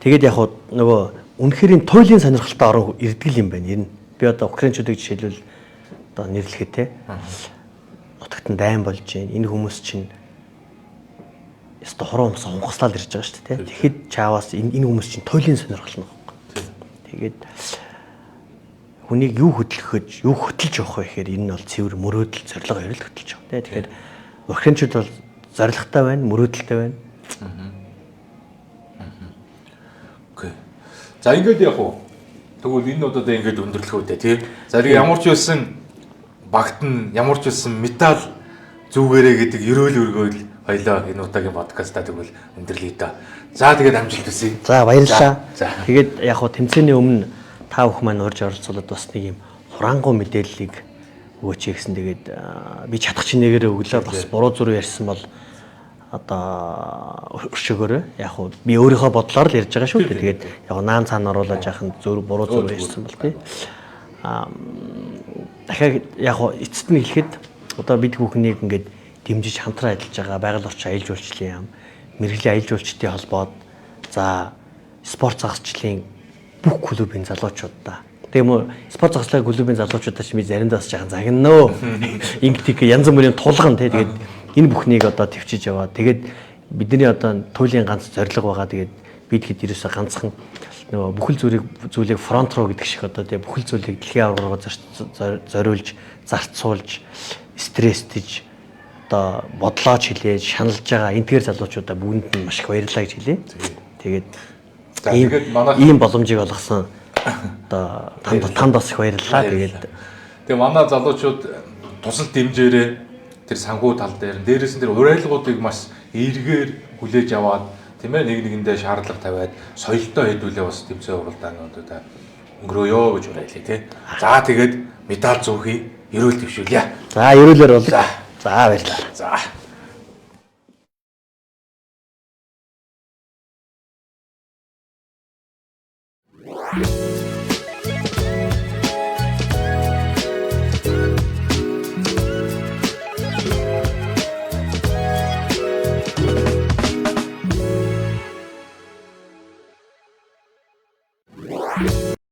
Тэгээд яг нөгөө үнэхээр туйлын сонирхолтой орон ирдэг юм байна. Ер нь би одоо украинчуудыг жишээлбэл одоо нэрлэхэд те нутагт нь дайн болж байна. Энэ хүмүүс чинь ёстой хуруу юмсан хунхаслал ирж байгаа шүү дээ. Тэгэхэд чаавас энэ хүмүүс чинь туйлын сонирхол нь байхгүй. Тэгээд хүнийг юу хөдөлгөхөж, юу хөтөлж явах вэ гэхээр энэ нь бол цэвэр мөрөөдөл, зорилго хоёрол хөтөлж явах те. Тэгэхээр украинчууд бол зорилготой байна, мөрөөдөлтэй байна. Окей. За ингээд яг уу тэгвэл энэ удаад ингээд өндөрлөх үү дээ тий. За тэгээ ямар ч байсан багт нь ямар ч байсан металл зүгээрээ гэдэг ерөөл өргөөл хоёлоо энэ удаагийн подкастаа тэгвэл өндөрлөе даа. За тэгээд амжилт хүсье. За баярлалаа. Тэгээд яг хуу тэмцээний өмнө та бүхэн маань урьж оролцуулаад бас нэг юм хураангуй мэдээллийг өгөөч гэсэн. Тэгээд би чадах чинээгээр өглөө бас буруу зүрх ярьсан бол одоо өршөөгөөрэй. Яг хуу би өөрийнхөө бодлоор л ярьж байгаа шүү дээ. Тэгээд яг наан цаана оруулаад яахан зүр буруу зүрх ярьсан бол тий. Дахиад яг хуу эцэст нь хэлэхэд одоо бид бүхнийг ингээд дэмжиж хамтран ажиллаж байгаа байгаль орчин аялал жуулчлалын яам, мэргэжлийн аялал жуулчдын холбоод за спорт загасчлалын бүх клубын залуучуудаа. Тийм үү? Спорт загасчлалын клубын залуучуудаа чи би заримдаа бас жаахан загнанөө. Ингээд янз бүрийн тулган тий. Тэгээд энэ бүхнийг одоо төвчиж яваа. Тэгээд бидний одоо туйлын ганц зорилго байгаа. Тэгээд бид хэд ерөөсөө ганцхан нөгөө бүхэл зүйлийг фронт руу гэдэг шиг одоо тий бүхэл зүйлийг дэлхийн аварга руу зориулж, зарцуулж, стресстэж одоо бодлооч хэлээж, шаналж байгаа энтгэр залуучуудаа бүгдэнд нь маш их баярлалаа гэж хэлье. Тэгээд тэгээд манай ийм боломжийг олгосон одоо танд бас их баярлалаа. Тэгээд манай залуучууд тусал дэмжээрээ тэр санхүү тал дээр дээрээс нь тэр урайлгуудыг маш эргээр хүлээж аваад тийм ээ нэг нэгэндээ шаардлага тавиад соёлтой хэдүүлээ бас тэмцээн уралдаануудаа өнгөрөөё гэж уриалъя тий. За тэгээд медаль зөөхий ерөөл дэвшүүлье. За ерөөлөөр бол. За баярлалаа. За.